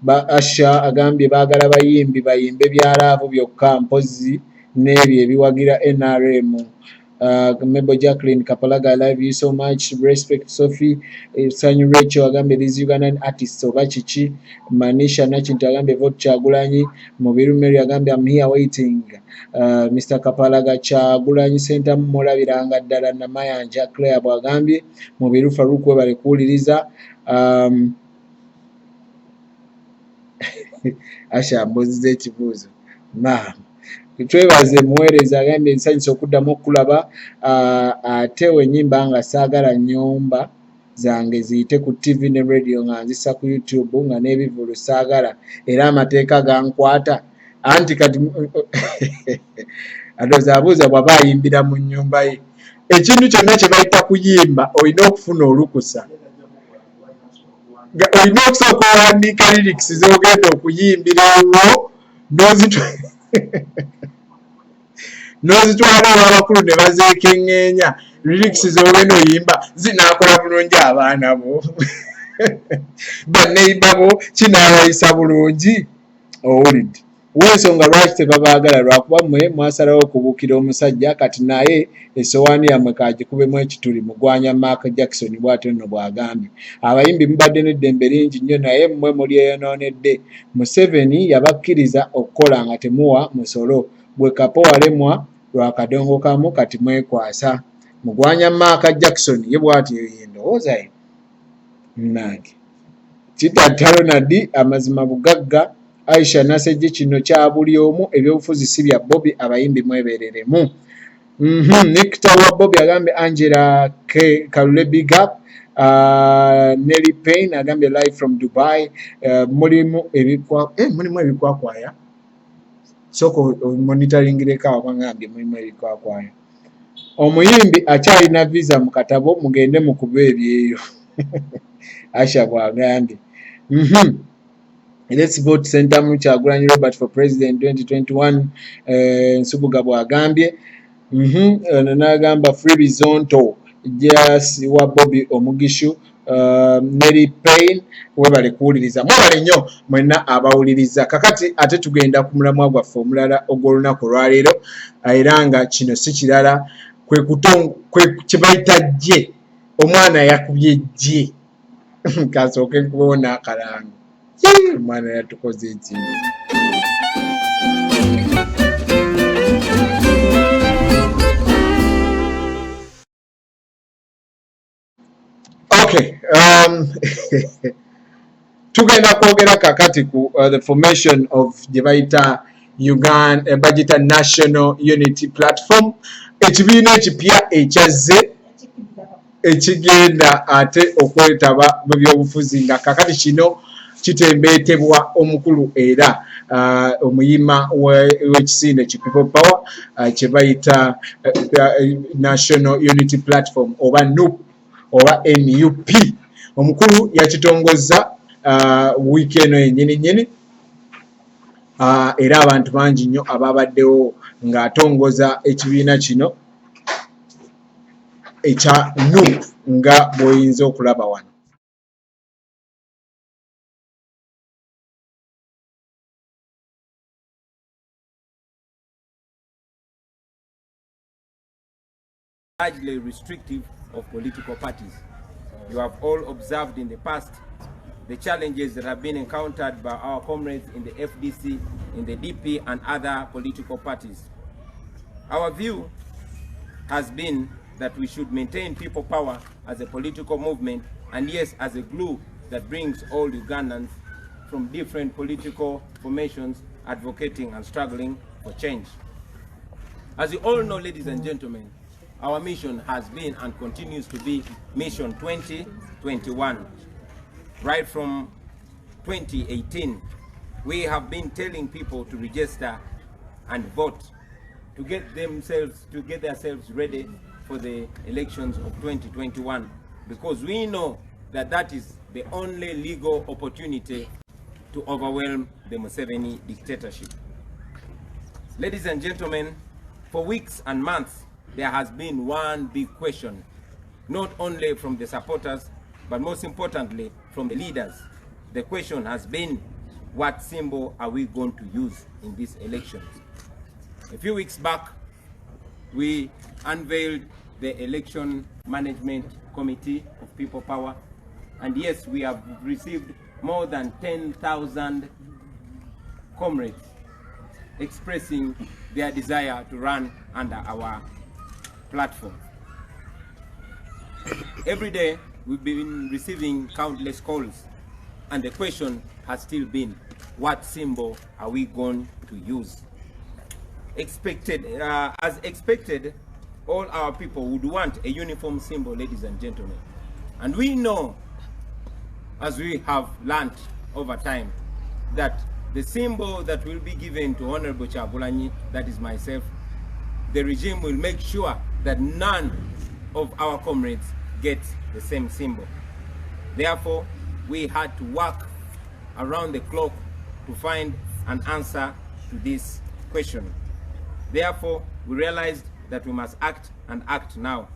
S3: ba Asha, agambye baagala bayimbi bayimbe bya love byokka, mpozzi n'ebyo ebiwagira NRM. Mebo Jacqueline Kapalaga, I love you so much. Respect Sophie. Sanyu Rachel agambye these Ugandan artists oba kiki. Manisha Nakintu agambye vote Kyagulanyi. Mubiru Mary agambye I'm here waiting. Mr Kapalaga, Kyagulanyi Ssentamu mulabiranga ddala. Namayanja Claire bw'agambye. Mubiru Farouk, webale kuwuliriza. Asha mbuuziza ekibuuzo, maama twebaze muweereza, agambye nsanyusa okuddamu okulaba, ate wenyimba nga saagala nnyomba. Zange ziyite ku TV ne radio nga nzisa ku YouTube nga n'ebivvulu saagala, era amateeka gankwata. Anti kati andowooza abuuza bw'aba ayimbira mu nnyumba ye. Ekintu kyonna kye bayita kuyimba olina okufuna olukusa, olina okusooka owandiika lyrics z'ogenda okuyimbira ewuwo n'ozitwala ew'abakulu ne bazeekengeenya. Lyrics z'ogenda oyimba zinaakola bulungi abaana bo, banneiba bo, kinaabayisa bulungi? Owulidde? W'ensonga lwaki tebabaagala, lwakuba mmwe mwasalawo okubuukira omusajja. Kati naye essowaani yammwe kagikubemu ekituli. Mugwanya Mark Jackson bw'atyo nno bw'agambye. Abayimbi mubadde n'eddembe lingi nnyo, naye mmwe mulyeyonoonedde. Museveni yabakkiriza okukola nga temuwa musolo. Gwe Kapo walemwa lwa kadongo kamu, kati mwekwasa. Mugwanya Mark Jackson ye bw'atyo yendowooza ye. Nange Kitatta Ronald, amazima bugagga. Aisha Nasejje, kino kya buli omu, ebyobufuzi si bya Bobi, abayimbi mwebereremu. Nikita wa Bobi agambye Angela K Kalule, big up. Nelly Payne agambye live from Dubai. Mulimu ebikwa mulimu ebikwakwaya. Sooka monitoringireko awo, bagambye mulimu ebikwakwaya. Omuyimbi akyalina visa mu katabo, mugende mukube ebyeyo. Asha bw'agambye. Let's vote Sentamu Kyagulanyi Robert for president 2021, Nsubuga bw'agambye. Ono n'agamba free Bizonto, Jas wa Bobby Omugishu. Nelly Payne, webale kuwuliriza, mwebale nnyo mwenna abawuliriza. Kakati ate tugenda ku mulamwa gwaffe omulala ogw'olunaku olwaleero, era nga kino si kirala kwe kye bayita jje. Omwana yakubye jje, kasooke nkubewo n'akalango. Omwana yatukoze ekintu. Okay, tugenda kwogera kakati ku the formation of gye bayita Uganda, bagita National Unity Platform, ekibiina ekipya ekyazze ekigenda ate okwetaba mu byobufuzi, nga kakati kino kitembeetebwa omukulu era omuyima w'ekisinde ki People Power, kye bayita National Unity Platform oba NUP oba NUP. Omukulu yakitongozza wiiki eno yennyini nnyini, era abantu bangi nnyo ababaddewo ng'atongoza ekibiina kino ekya NUP nga bw'oyinza okulaba wano.
S6: Largely restrictive of political parties. You have all observed in the past the challenges that have been encountered by our comrades in the FDC, in the DP and other political parties. Our view has been that we should maintain people power as a political movement and, yes, as a glue that brings all Ugandans from different political formations advocating and struggling for change. As you all know, ladies and gentlemen, our mission has been and continues to be Mission 2021. Right from 2018, we have been telling people to register and vote to get themselves ready for the elections of 2021, because we know that that is the only legal opportunity to overwhelm the Museveni dictatorship. Ladies and gentlemen, for weeks and months, there has been one big question, not only from the supporters, but most importantly, from the leaders. The question has been, what symbol are we going to use in these elections? A few weeks back, we unveiled the Election Management Committee of People Power. And yes, we have received more than 10,000 comrades expressing their desire to run under our platform. Every day we've been receiving countless calls, and the question has still been, what symbol are we going to use? As expected, all our people would want a uniform symbol, ladies and gentlemen. And we know, as we have learnt over time, that the symbol that will be given to Honorable Kyagulanyi, that is myself, the regime will make sure that none of our comrades gets the same symbol. Therefore, we had to work around the clock to find an answer to this question. Therefore, we realized that we must act and act now.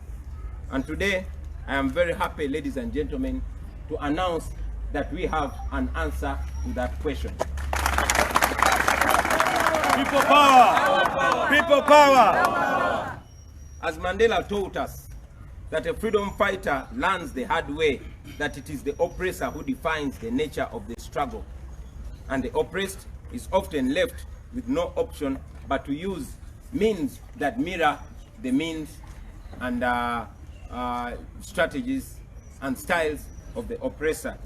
S6: And today, I am very happy, ladies and gentlemen, to announce that we have an answer to that question.
S2: People power! People power!
S6: As Mandela taught us, that a freedom fighter learns the hard way that it is the oppressor who defines the nature of the struggle. And the oppressed is often left with no option but to use means that mirror the means and strategies and styles of the oppressor.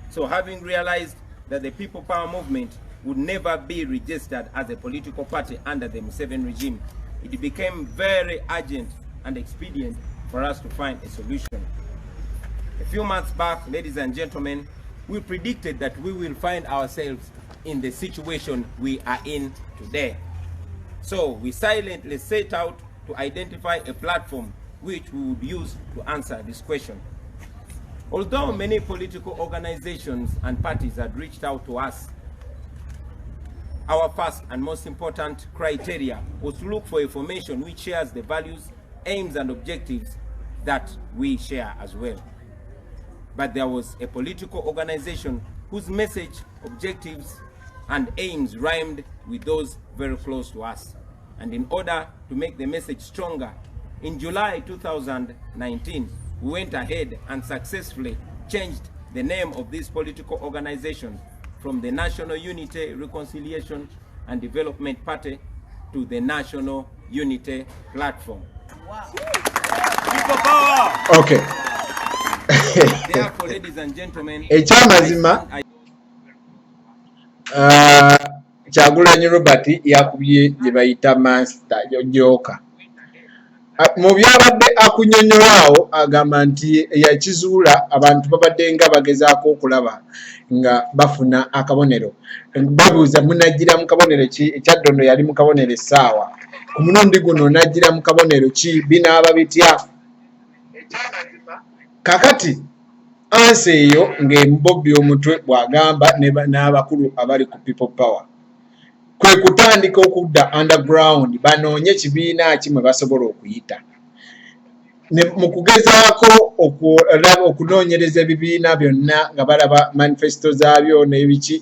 S6: So having realized that the People Power movement would never be registered as a political party under the Museveni regime, it became very urgent and expedient for us to find a solution. A few months back, ladies and gentlemen, we predicted that we will find ourselves in the situation we are in today. So we silently set out to identify a platform which we would use to answer this question. Although many political organizations and parties had reached out to us, our first and most important criteria was to look for a formation which shares the values, aims, and objectives that we share as well. But there was a political organization whose message, objectives, and aims rhymed with those very close to us. And in order to make the message stronger, in July 2019, we went ahead and successfully changed the name of this political organization from the National Unity, Reconciliation and Development Party to the National Unity Platform.
S2: People power!
S3: Okay.
S6: Therefore, ladies and gentlemen,
S3: Ekyamazima, Kyagulanyi Robert yakubye gye bayita master joker. Mu byabadde akunyonyola awo, agamba nti yakizuula abantu babadde nga bagezaako okulaba nga bafuna akabonero, babuuza munajjira mu kabonero ki? Ekyaddondo yali mu kabonero, essaawa ku mulundi guno najjira mu kabonero ki? Binaaba bitya kakati? Answer eyo ng'emubobbi omutwe bw'agamba n'abakulu abali ku People Power kwe kutandika okudda underground banoonye kibiina ki mwe basobola okuyita. Mu kugezaako okunoonyereza ebibiina byonna nga balaba manifesto zaabyo n'ebiki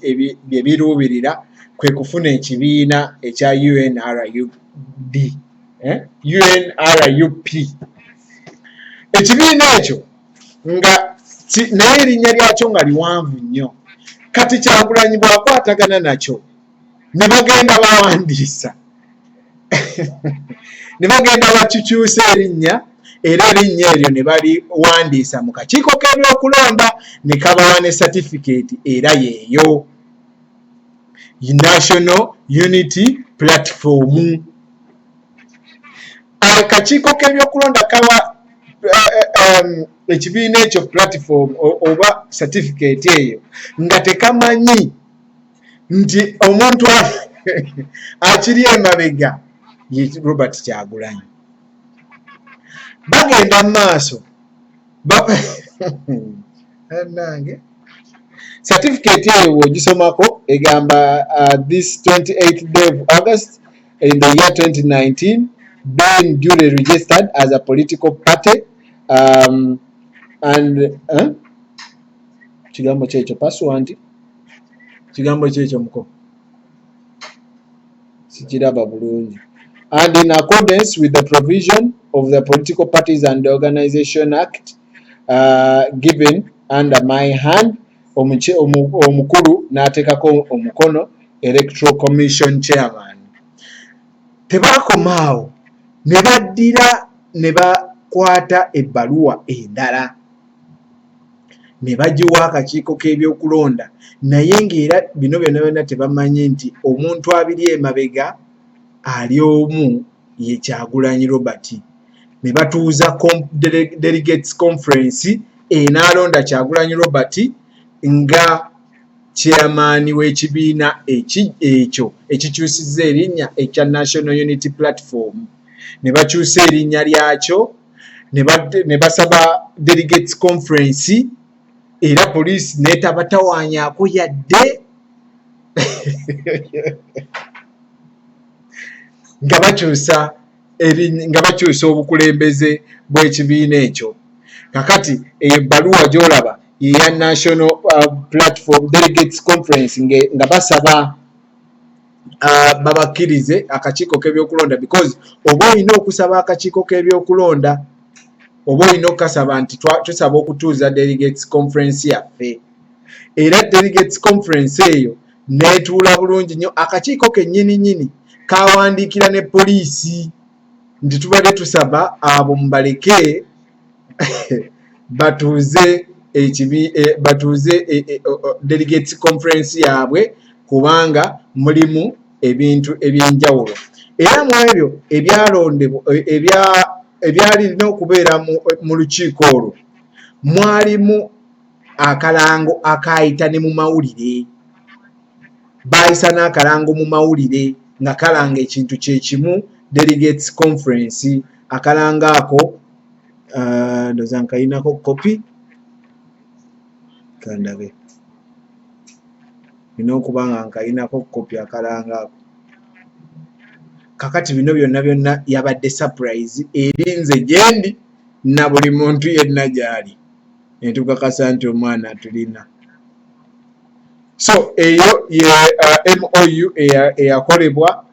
S3: bye biruubirira, kwe kufuna ekibiina ekya UNRUD, eh? UNRUP. Ekibiina ekyo nga naye erinnya lyakyo nga liwanvu nnyo. Kati Kyagulanyi bw'akwatagana nakyo ne bagenda bawandiisa, ne bagenda bakikyusa erinnya, era erinnya eryo ne baliwandiisa mu kakiiko k'ebyokulonda ne kabawa ne certificate, era yeeyo National Unity Platform. Akakiiko k'ebyokulonda kawa ekibiina ekyo platform oba certificate eyo nga tekamanyi nti omuntu akiri emabega ye Robert Kyagulanyi. Bagenda mu maaso, nange certificate eyo bw'ogisomako egamba, "This 28th day of August in the year 2019, being duly registered as a political party and kigambo kyekyo pursuant, kigambo kyekyo muko sikiraba bulungi, and in accordance with the provision of the Political Parties and Organization Act, given under my hand," omukulu n'ateekako omukono, Electoral Commission chairman. Tebaakoma awo, ne baddira ne bakwata ebbaluwa endala ne bagiwa akakiiko k'ebyokulonda, naye ng'era bino byonna byonna tebamanyi nti omuntu abiri emabega ali omu, ye Kyagulanyi Robert. Ne batuuza delegates conference. enaalonda Kyagulanyi Robert nga chairman w'ekibiina ekyo ekikyusizza erinnya ekya National Unity Platform. Ne bakyusa erinnya lyakyo ne basaba delegates conference, era poliisi n'etabatawaanyaako yadde nga bakyusa obukulembeze bw'ekibiina ekyo. Kakati eyo ebbaluwa gy'olaba yeya National Platform Delegates Conference nga basaba babakkirize akakiiko k'ebyokulonda, because oba olina okusaba akakiiko k'ebyokulonda, oba olina okukasaba nti tusaba okutuuza delegates conference yaffe. Era delegates conference eyo neetuula bulungi nnyo. Akakiiko kennyini nnyini kawandiikira ne poliisi nti tubadde tusaba abo mubaleke batuuze batuuze delegates conference yaabwe, kubanga mulimu ebintu ebyenjawulo. Era mu ebyo ebyalondebwa ebyalina okubeera mu lukiiko olwo, mwalimu akalango akaayita ne mu mawulire. Baayisa n'akalango mu mawulire nga kalanga ekintu kyekimu, delegates conference. Akalango ako ndowooza nkayinako kopi, kandabe, nina okuba nga nkayinako kopi akalango ako. Kakati bino byonna byonna yabadde surprise eri nze gyendi na buli muntu yenna gy'ali, netukakasa nti omwana tulina. So eyo ye MOU eyakolebwa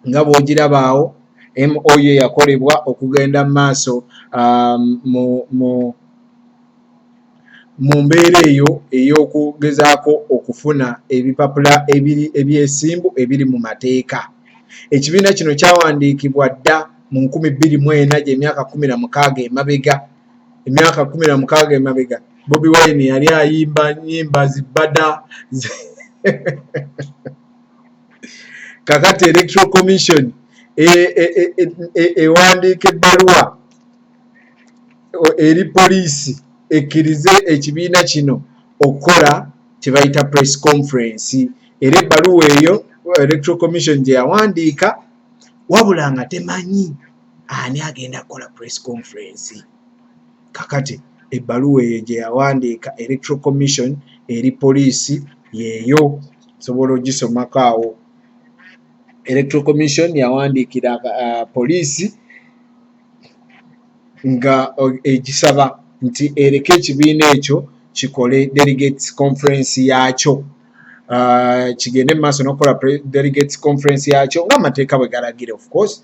S3: nga bw'ogirabaawo, MOU eyakolebwa okugenda mu maaso mu mbeera eyo ey'okugezaako okufuna ebipapula ebiri ebyesimbu ebiri mu mateeka. Ekibiina kino kyawandiikibwa dda mu 2004, gy'emyaka 16 emabega. Emyaka 16 emabega Bobi Wine yali ayimba nyimba zibbada. Kakati Electoral Commission ewandiika ebbaluwa eri poliisi ekkirize ekibiina kino okukola kye bayita press conference. Era ebbaluwa eyo Electoral Commission gye yawandiika, wabula nga temanyi ani agenda kukola press conference. Kakati ebbaluwa eyo gye yawandiika Electoral Commission eri poliisi yeeyo, sobola ogisomako awo. Electoral Commission yawandiikira poliisi nga egisaba nti ereke ekibiina ekyo kikole delegates conference yaakyo, kigende mu maaso n'okukola delegates conference yaakyo ng'amateeka bwe galagira, of course.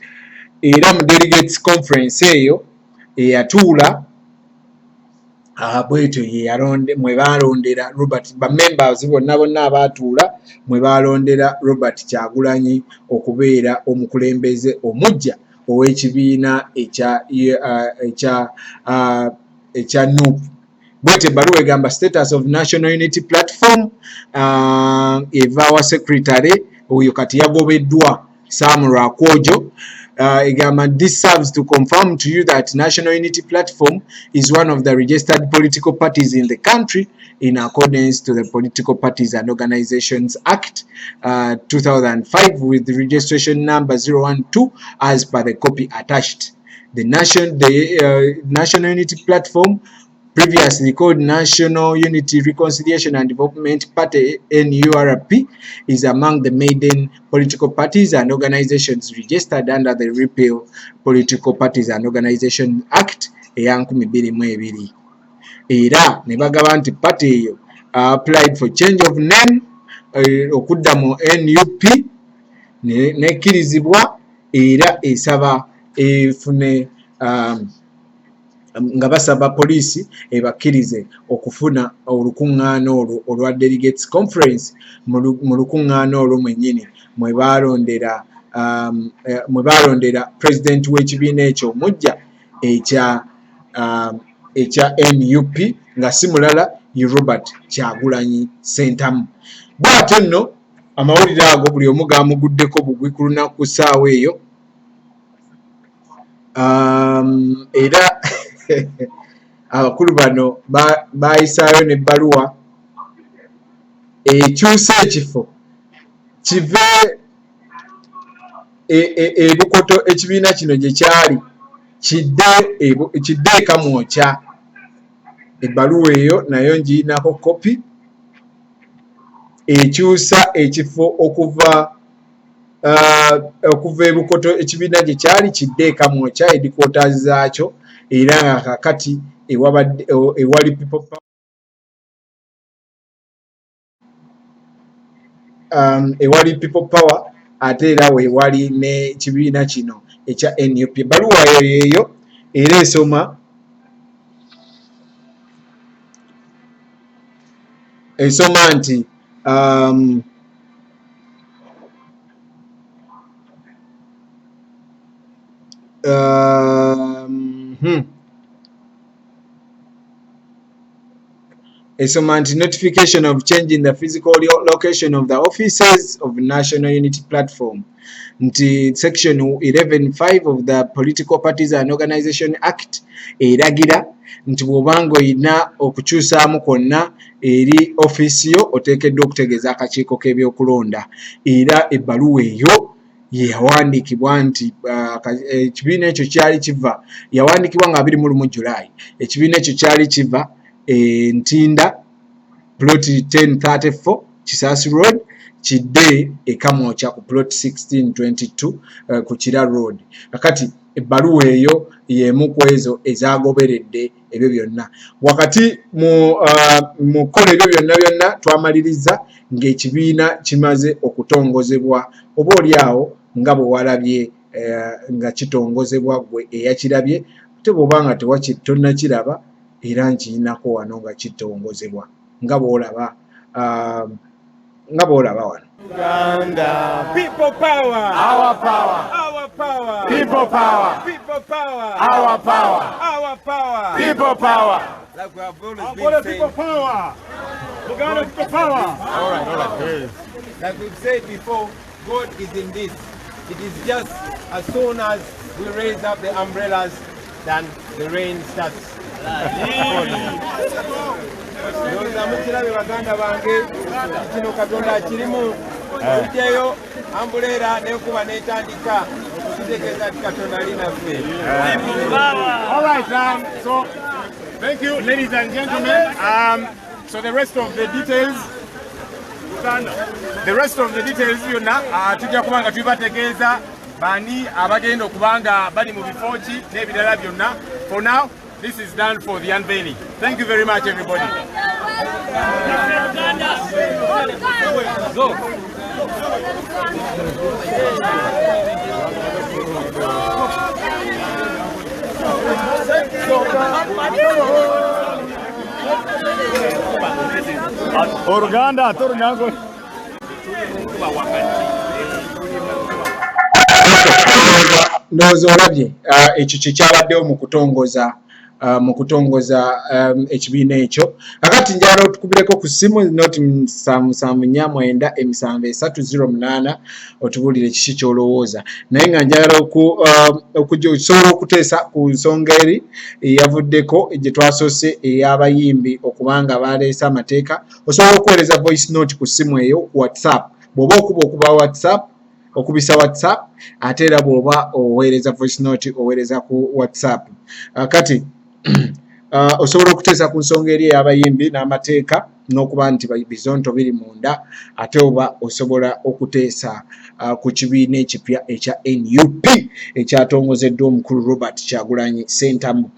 S3: Era mu delegates conference eyo eyatuula bwetyo mwe baalondera Robert, bamembers bonna bonna abaatuula mwe baalondera Robert Kyagulanyi okubeera omukulembeze omuggya ow'ekibiina ekya NUP. Bwete ebbaluwa egamba status of National Unity Platform, eva wa secretary oyo kati yagobeddwa, Sam Rwakoojo. Egamba, "This serves to confirm to you that National Unity Platform is one of the registered political parties in the country in accordance to the Political Parties and Organizations Act 2005 with registration number 012 as per the copy attached. The National Unity Platform, previously called National Unity Reconciliation and Development Party NURP, is among the maiden political parties and organizations registered under the Repeal Political Parties and Organizations Act eya 2002." Era ne bagamba nti party eyo applied for change of name okudda mu NUP nekkirizibwa, era esaba efune nga basaba poliisi ebakkirize okufuna olukuŋŋaana olwo olwa delegates conference. Mu lukuŋŋaana olwo mwennyini mwe baalondera pulezidenti w'ekibiina ekyo omuggya ekya NUP, nga si mulala ye Robert Kyagulanyi Ssentamu. Bw'atyo nno amawulire ago buli omu gamuguddeko bugwi ku lunaku ku ssaawa eyo. Era Abakulu bano bayisaayo n'ebbaluwa ekyusa ekifo kive e Bukoto ekibiina kino gye kyali kidde e Kamwokya. Ebbaluwa eyo nayo ngirinako kopi ekyusa ekifo okuva e Bukoto ekibiina gye kyali kidde e Kamwokya headquarters zaakyo, era nga kaakati ewali People Power ewali People Power, ate era weewali n'ekibiina kino ekya NUP. Ebbaluwa eyo yeeyo era esoma nti esoma nti notification of change in the physical location of the offices of National Unity Platform, nti section 11.5 of the Political Parties and Organization Act eragira nti bw'obanga olina okukyusaamu kwonna eri ofiisi yo, oteekeddwa okutegeeza akakiiko k'ebyokulonda. Era ebbaluwa eyo ye yawandiikibwa nti ekibiina ekyo kyali kiva, yawandiikibwa nga 21 July, ekibiina ekyo kyali kiva Ntinda plot 1034 Kisaasi Road kidde e Kamwokya ku plot 1622 ku Kira Road. Kakati ebbaluwa eyo y'emu ku ezo ezagoberedde ebyo byonna. Wakati mu kukola ebyo byonna byonna, twamaliriza ng'ekibiina kimaze okutongozebwa, oba oli awo nga bwe walabye nga kitongozebwa ggwe eyakirabye. Ate bw'oba nga tonnakiraba, era nkirinako wano nga kitongozebwa nga bw'olaba wano.
S2: Uganda. People power.
S1: Our power.
S2: Our power.
S1: People power.
S2: People power.
S1: Our power.
S2: Our power.
S1: People power.
S6: Like we have always
S2: Angola
S6: been saying.
S2: People power. Uganda people power.
S6: All right. Like we've said before, God is in this. It is just as soon as we raise up the umbrellas, then the rain starts falling. Ndowooza mukirabe baganda bange, kino Katonda akirimu. Tujjayo umbrella n'enkuba n'etandika, kitegeeza nti Katonda ali naffe.
S1: All right, so thank you, ladies and gentlemen. So the rest of the details, the rest of the details byonna tujja kuba nga tubibategeeza bani abagenda okuba nga bali mu bifo ki n'ebirala byonna. For now, this is done for the unveiling. Thank you very much, everybody.
S6: Go.
S2: Oluganda ate Olunyankole.
S3: Ndowooza olabye ekyo kyekyabaddewo mu kutongoza ekibiina ekyo. Kakati njagala otukubireko ku ssimu noti 774 97 308 otubuulire kiki kyolowooza, naye nga njagala osobola okuteesa ku nsonga eri eyavuddeko gye twasoose ey'abayimbi okubanga baleese amateeka. Osobola okuweereza voice note ku ssimu eyo ku WhatsApp. Bw'oba okuba okuba WhatsApp, okubisa WhatsApp, ate era bw'oba oweereza voice note, oweereza ku WhatsApp. Kati osobola okuteesa ku nsonga eri ey'abayimbi n'amateeka n'okuba nti bizonto biri munda, ate oba osobola okuteesa ku kibiina ekipya ekya NUP ekyatongozeddwa omukulu Robert Kyagulanyi Ssentamu.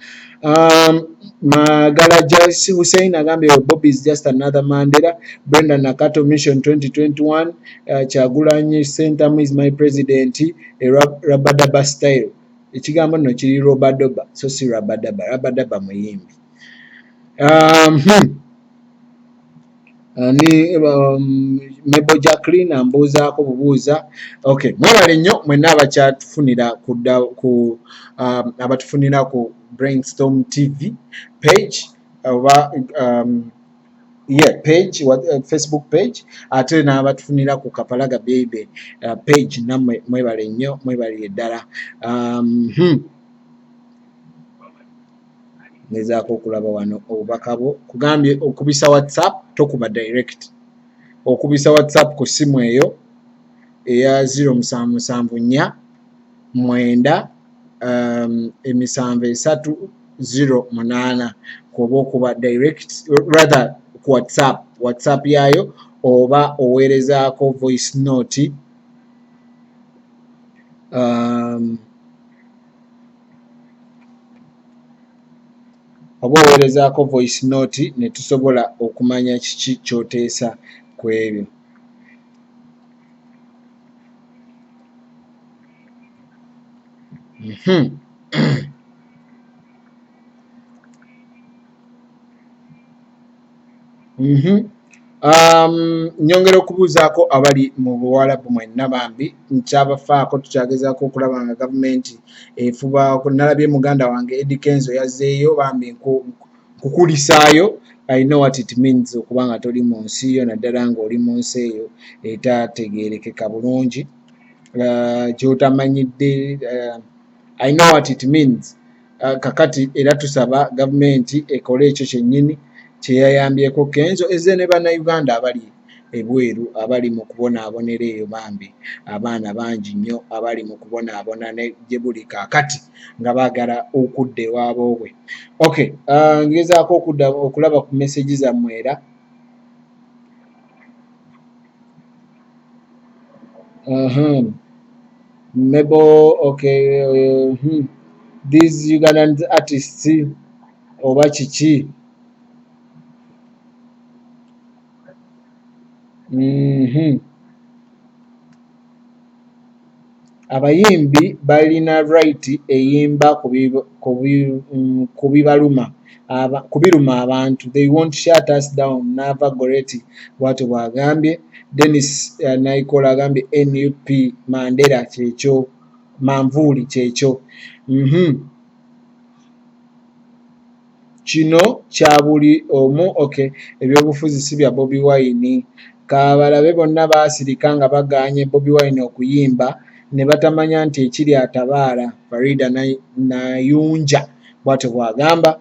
S3: Magala Joyce Hussein agambye Bobi is just another Mandela. Brenda Nakato, Mission 2021, Kyagulanyi Ssentamu is my president, a Rabadaba style. Ekigambo nno kiri Robadoba so si Rabadaba. Rabadaba muyimbi. Ani Mebo Jacqueline ambuuzaako bubuuza. Okay, mwebale nnyo mwenna abakyatufunira ku abatufunira ku Brainstorm TV page oba yeah, page Facebook page, ate n'abatufunira ku Kapalaga Baby page, nammwe mwebale nnyo, mwebalire ddala. Ngezaako okulaba wano obubaka bwo. Kugambye okubisa WhatsApp, tokuba direct. Okubisa WhatsApp ku ssimu eyo eya 0774 9 73 08 kwoba okuba direct, rather ku WhatsApp, WhatsApp yaayo oba oweerezaako voice note. Oba oweerezaako voice note ne tusobola okumanya kiki ky'oteesa ku ebyo. Nyongera okubuuzaako abali mu Buwalabu mwenna, bambi nkyabafaako, tukyagezaako okulaba nga gavumenti efuba. Nalabye muganda wange Eddy Kenzo yazzeeyo, bambi nkukulisaayo. I know what it means okuba nga toli mu nsi yo, naddala ng'oli mu nsi eyo etategeerekeka bulungi, gy'otamanyidde. I know what it means. Kakati era tusaba gavumenti ekole ekyo kyennyini kyeyayambyeko Kenzo, ezze ne Bannayuganda abali ebweru abali mu kubonaabonera eyo. Bambi abaana bangi nnyo abali mu kubonaabona ne gye buli kaakati nga baagala okudda ewaboobwe. Okay, ngezaako okudda okulaba ku message zammwe era. Mebo, okay, These Ugandan artists oba kiki? Abayimbi balina right eyimba ku biruma abantu. They won't shut us down. Nava Goreti bw'atyo bw'agambye. Dennis Naikola agambye NUP Mandela kyekyo, Manvuuli kyekyo. Kino kya buli omu. Okay, ebyobufuzi si bya Bobi Wine. Kabalabe bonna baasirika nga bagaanye Bobi Wine okuyimba ne batamanya nti ekiri atabaala. Farida Nayunja bw'atyo bw'agamba.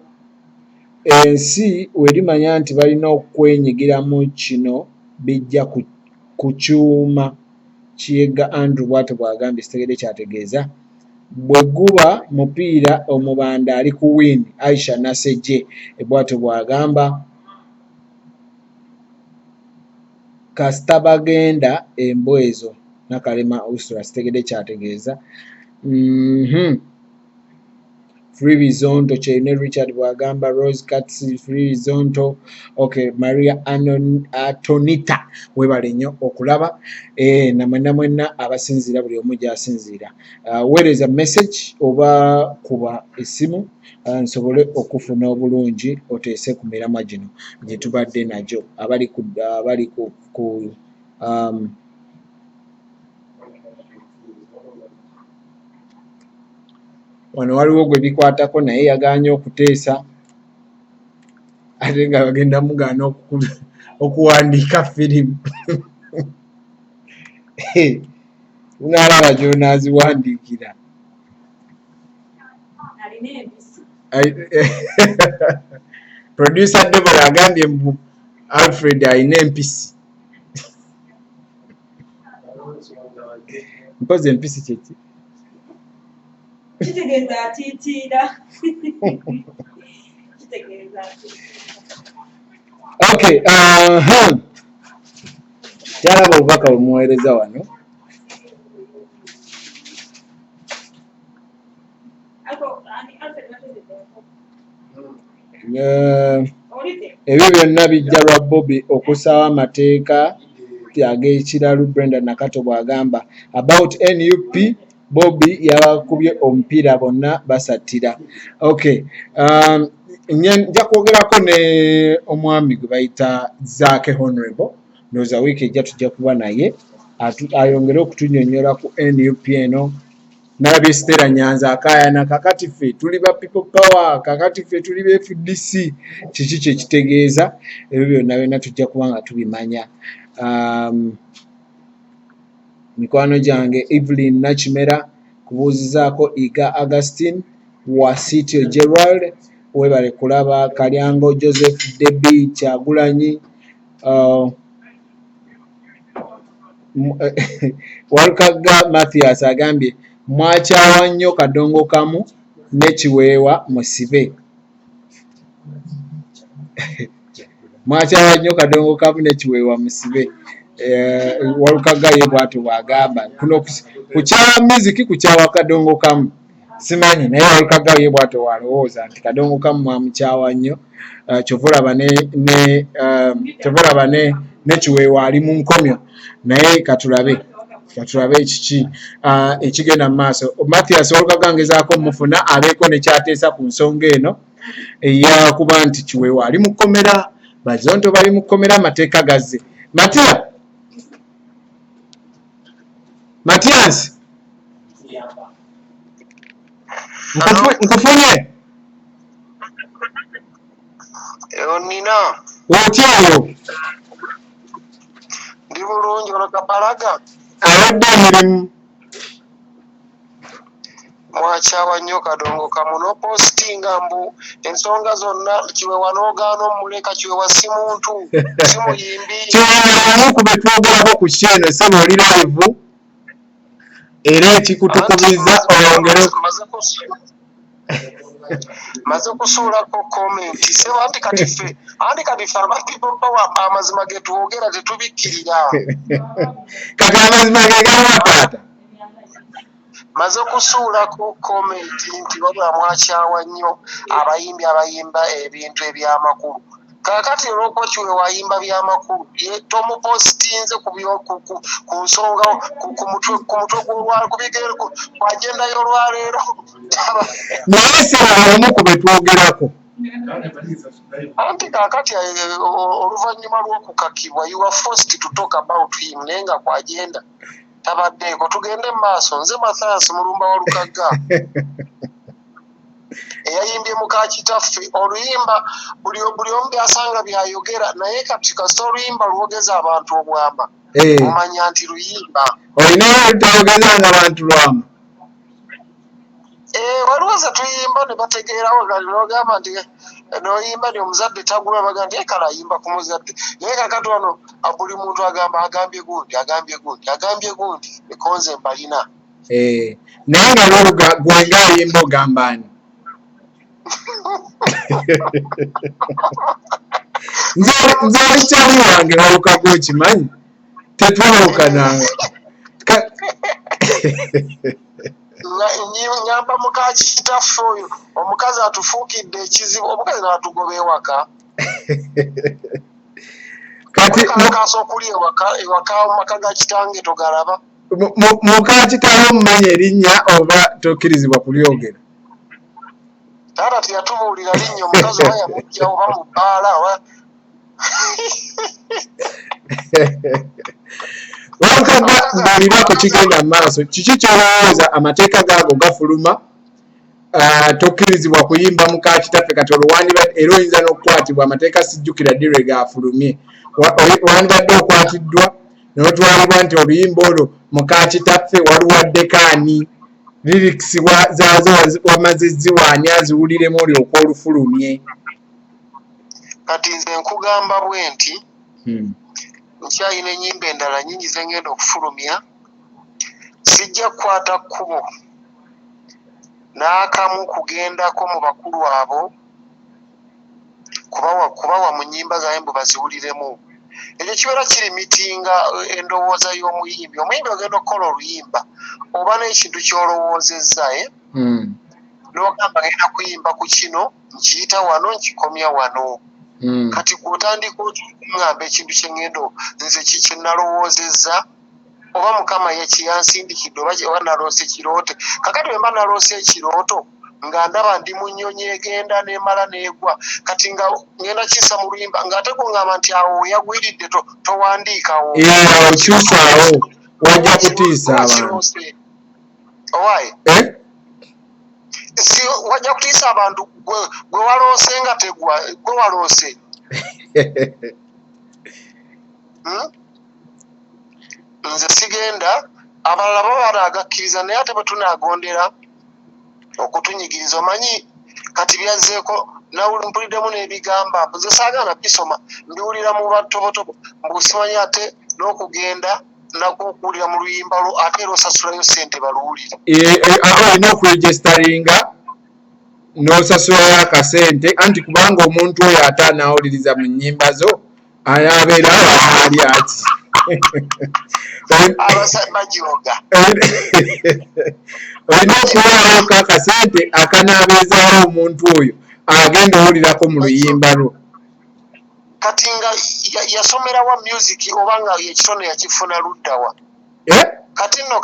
S3: Ensi werimanya nti balina okwenyigiramu kino bijja ku kyuma. Kiyega Andrew bw'atyo bw'agambye, sitegedde kyategeeza. Bwe guba mupiira omubanda ali ku win. Aisha Nasejje bw'atyo bw'agamba. Kasita bagenda embwa ezo. Nakalema Usra, sitegedde kyategeeza. Free Bizonto, Kyeyune Richard bw'agamba. Rose Cats, Free Bizonto. Okay, Maria Atonita, webale nnyo okulaba. Namwenna mwenna abasinziira buli omu gy'asinziira. Weereza message oba kuba essimu, nsobole okufuna obulungi oteese ku miramwa gino gye tubadde nagyo. Abali ku wano waliwo gwe bikwatako naye yagaanye okuteesa, ate nga bagenda mugaana okuwandiika firimu. Unaalaba gy'onaaziwandiikira. Producer Deborah agambye mbu Alfred alina empisi. Mpozi empisi kyeki?
S7: Kitegeeza atiitiira. Kitegeeza atiitiira.
S3: Okay, kyalaba obubaka bwe muweereza wano. Ebyo byonna bijja lwa Bobi okusaawo amateeka ag'ekiralu, Brenda Nakato bw'agamba. About NUP, Bobi yabakubye omupiira bonna basattira. Okay, nja kwogerako ne omwami gwe bayita Zaake Honorable. Ndowooza wiiki ejja tujja kuba naye ayongere okutunyonnyola ku NUP eno. Nalabye Stella Nyanza akaayana, kakati ffe tuli ba People Power, kakati ffe tuli ba FDC, kiki kye kitegeeza? Ebyo byonna byonna tujja kuba nga tubimanya. Mikwano gyange Evelyn Nakimera kubuuzizaako, Iga Augustine Wasitio, Gerald. Webale kulaba. Kalyango Joseph, Debi Kyagulanyi, Walukagga Mathias agambye mwakyawa nnyo Kadongo Kamu ne Kiweewa musibe. Mwakyawa nnyo Kadongo Kamu ne Kiweewa musibe. Walukagga ye bw'atyo bw'agamba. Kuno kukyawa music, kukyawa Kadongo Kamu simanyi, naye Walukagga ye bw'atyo bw'alowooza nti Kadongo Kamu mwamukyawa nnyo. Kyova olaba ne kyova olaba ne Kiweewa ali mu nkomyo, naye katulabe kiki ekigenda mu maaso. Mathias Walukagga ngezaako mufuna abeeko ne kyateesa ku nsonga eno eyakuba nti Kiweewa ali mu kkomera, Bazonto bali mu kkomera, amateeka gazze. Matia, Matias, nkufunye.
S8: Nina.
S3: Otyayo?
S8: Ndi bulungi, ono Kapalaga.
S3: Abadde emirimu.
S8: Mwakyawa nnyo Kadongo Kamu n'opositinga mbu ensonga zonna Kiwewa n'ogaana omuleka. Kiwewa si muntu, si muyimbi.
S3: Kiwewa ku betwogerako ku kyeno, sebo, oli live era ekikutukubiza oyongere.
S8: Maze kusuulako comment, sebo. Anti kati ffe aba People Power amazima ge twogera tetubikkirira.
S3: Kati amazima ge galiwa, taata?
S8: Maze kusuulako comment nti wabula mwakyawa nnyo abayimbi abayimba ebintu ebyamakulu. Kaakati olwokuba Kiwewa ayimba byamakulu, ye tomupositinze ku nsonga ku mutwe gw'olwa ku bigere ku agenda y'olwaleero.
S3: Naye sebo, omu ku betwogerako.
S8: Anti kaakati oluvannyuma lw'okukakibwa, you are forced to talk about him, naye nga ku agenda tabaddeeko. Tugende mu maaso. Nze Mathias Mulumba wa Lukagga eyayimbye muka kitaffe oluyimba. Buli omu byasanga byayogera, naye kati kasita oluyimba lwogeza abantu obwama, omanya nti luyimba.
S3: Olinayo olutayogeza nga bantu lwama?
S8: Eh, waliwo ze tuyimba ne bategeerawo. Kati nogamba nti noyimba ni omuzadde tagula, baga nti ekala ayimba ku muzadde. Naye kakati wano buli muntu agamba agambye gundi, agambye gundi, agambye gundi, ekonze mbalina.
S3: Eh, naye nga lwoluga gwe ngaayimba ogamba ani? Nze oli kyali wange Walukaga, okimanyi tetwawukananga.
S8: Ngamba muka kitaffe oyo omukazi atufuukidde ekizibu, omukazi n'atugoba ewaka.
S3: Kati
S8: kalakaasa okuli ewaka mu maka ga kitange togalaba.
S3: Muka kitaawo omumanya erinnya oba tokkirizibwa kulyogera?
S8: Taata teyatubuulira linnya. Omukazi oba yamujja oba mu bbaala oba
S3: Walukaga, mbuulirako kigenda mu maaso kiki kyolowooza? Amateeka gaago gafuluma, tokkirizibwa kuyimba muka kitaffe. Kati olwo wandibadde era oyinza n'okukwatibwa. Amateeka sijjukira ddi lwe gafulumye. Wandibadde okwatiddwa n'otwalibwa nti oluyimba olwo muka kitaffe waluwaddeko ani, lyrics zaazo wamaze ziwaani, aziwuliremu olyoka olufulumye.
S8: Kati nze nkugamba bwe nti nkyalina ennyimba endala nyingi zengenda okufulumya. Sijja kukwata kkubo n'akamu kugendako mu bakulu abo kubawa mu nnyimba zange mbu baziwuliremu. Ekyo kibeera kiri mitinga endowooza y'omuyimbi. Omuyimbi ogenda okukola oluyimba oba n'ekintu ky'olowoozezza, eh? N'ogamba genda kuyimba ku kino, nkiyita wano, nkikomya wano. Kati gwe otandika otya okuŋŋamba ekintu kye ŋŋenda nze kye nalowoozezza, oba Mukama ye kiyansindikidde, oba naloose kiroote? Kakati bwe mba naloose ekirooto nga ndaba ndi mu nnyonyi egenda nemala neegwa, kati nga ngenda kissa mu luyimba, ng'ate kuŋŋamba nti awo we yagwiridde towandiikawo.
S3: Eh, awo kyusaawo, wajja kutiisa
S8: Oba
S3: abantu.
S8: kiroose owaaye.
S3: Eh?
S8: Si wajja kutiisa abantu. Gwe waloose nga tegwa, gwe waloose. Hmm? Nze sigenda. Abalala bo banaagakkiriza, naye ate bwe tunaagondera okutunyigiriza, omanyi Kati byazzeeko mpuliddemu n'ebigamba nze saagala bisoma, mbiwulira mu batobotobo mbu simanyi ate n'okugenda nakwo okuwulira mu luyimba lwo ate era osasulayo ssente baluwulire.
S3: Olina okuregisteringa n'osasulayo akasente, anti kubanga omuntu oyo ate anaawuliriza mu nnyimba zo anaabeera ali ati olina okuwaayoko akasente akanaabeezaawo omuntu oyo agenda owulirako mu luyimba lwo.
S8: Kati nga yasomerawa music oba nga ekitone yakifuna luddawa? Kati nno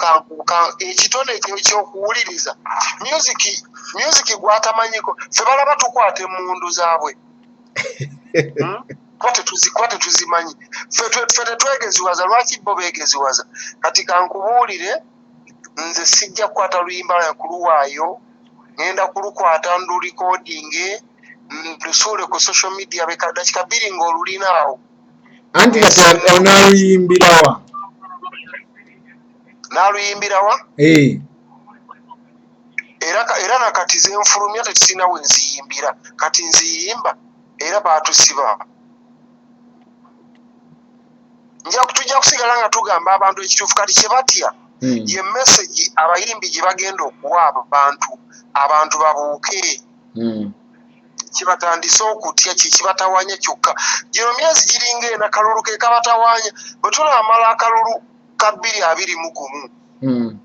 S8: ekitone ekyokuwuliriza music gwatamanyiko, ffe balaba tukwata emmundu zaabwe kuba tetuzimanyi, ffe tetwegeziwaza. Lwaki bo beegeziwaza? Kati kankubuulire, nze sijja kukwata luyimba lwange kuluwaayo, ngenda kulukwata ndulikodinge ndusuule ku social media dakika 2 ng'olulina awo.
S3: Anti kati onaaluyimbirawa?
S8: Naaluyimbirawa? Era nakati zenfulumya tetusina we nziyimbira, kati nziyimba era baatusiba. Tujja kusigala nga tugamba abantu ekituufu. Kati kye batya ye message abayimbi gye bagenda okuwa abantu, abantu babuuke. Kibatandise okutya, kibatawanya kyokka. Gino myezi giringa ena kalulu ke kabatawanya. Bwe tunaamala akalulu ka 2021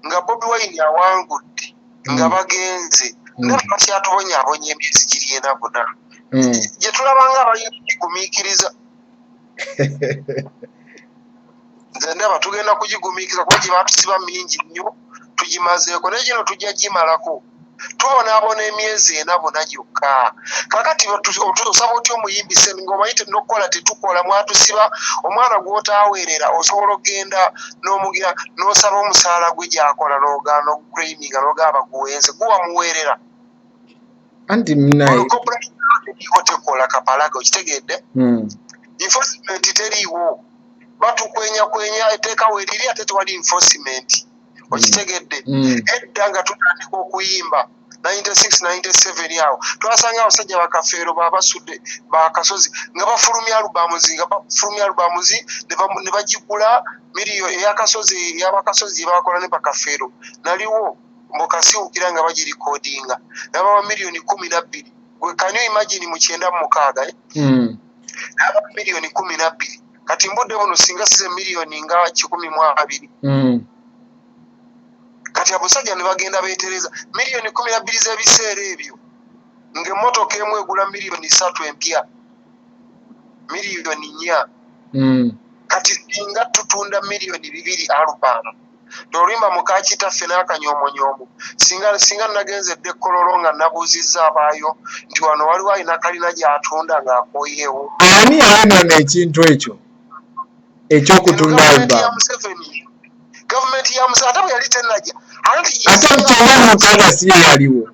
S8: nga Bobi Wine awangudde, nga bagenze nga bakyatubonyaabonya emyezi giri ena buna gye tulabanga abayimbi gigumiikiriza. Nze ndaba tugenda kugigumiikiriza kuba gye baatusiba mingi nnyo, tugimazeeko, naye gino tujja gimalako. Tubonaabona emyezi ena bona gyokka. Kakati osaba otya omuyimbi sente ng'omanyi n'okukola tetukola, mwatusiba omwana gw'otaaweerera osobola okugenda n'omugira n'osaba omusaala gwe gy'akola n'ogaana okuclaiminga n'ogamba guwenze, guwa muweerera.
S3: Anti munaye
S8: tekola kapalaga, okitegedde? Enforcement teriiwo, batukwenyakwenya, etteeka weeriri ate tewali enforcement, okitegedde? Edda nga tutandika okuyimba 96 97 awo twasanga abasajja bakafeero babasudde bakasozi nga bafulumya alubamuzi ne bagigula miliyoni eyakasozi eyabakasozi gye bakola ne bakafeero naliwo mbukasiwukira nga bagirikodinga nabawa miliyoni 12. Gwe can you imagine mu 96? Nabawa miliyoni 12. Kati mbudde buno singa size miliyoni nga 120. Kati abasajja ne bagenda beetereza miliyoni 12 z'ebiseera ebyo, ng'emmotoka emu egula miliyoni 3 empya, miliyoni 4. Kati singa tutunda miliyoni 2 alubamu oluyimba mukakitaffe n'akanyomonyoomo, singa nagenze edda ekkololo nga nabuuzizza abaayo nti wano waliwo alina kalina gy'atunda ng'akooyeewo.
S3: Ani yayonoona ekintu ekyo ekyokutunda alubamu?
S8: Gavumenti ya Museveni ate bwe yali tennajja.
S3: Ate 96 si ye yaliwo?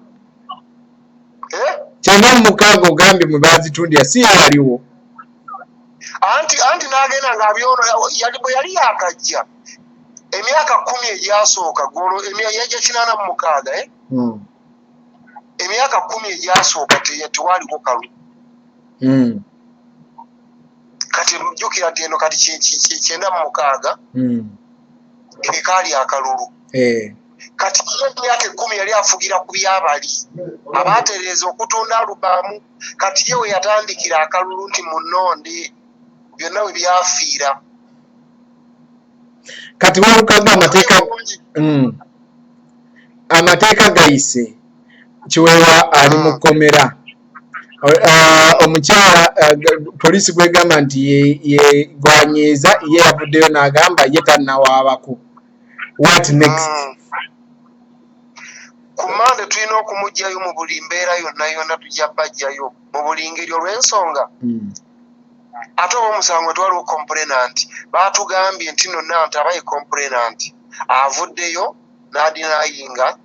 S3: 96 ogambye mwe baazitundira, si ye yaliwo?
S8: Anti n'agenda ng'abyono bwe yali yakajja emyaka 10 egyasooka, yajja 86, emyaka 10 egyasooka tewaliwo kalulu. Kati jjukira nti eno kati 96 ekaali akalulu. Kati emyaka 10 yali afugira ku byabali abaatereeza okutunda alubamu. Kati ye we yatandikira akalulu nti munnonde, byonna we byafiira.
S3: Kati walukaga amateeka gayise, Kiweewa ali mu kkomera. Omukyala poliisi gwegamba nti ye gwanyiiza, ye yavuddeyo n'agamba ye tannawaabako. What next?
S8: Ku Mande tulina okumuggyayo mu buli mbeera yonna yonna, tujja bajjayo mu buli ngeri olw'ensonga. Ate oba omusango twaliwo complainant, baatugambye nti nno Nantaba ye complainant, avuddeyo n'adinayinga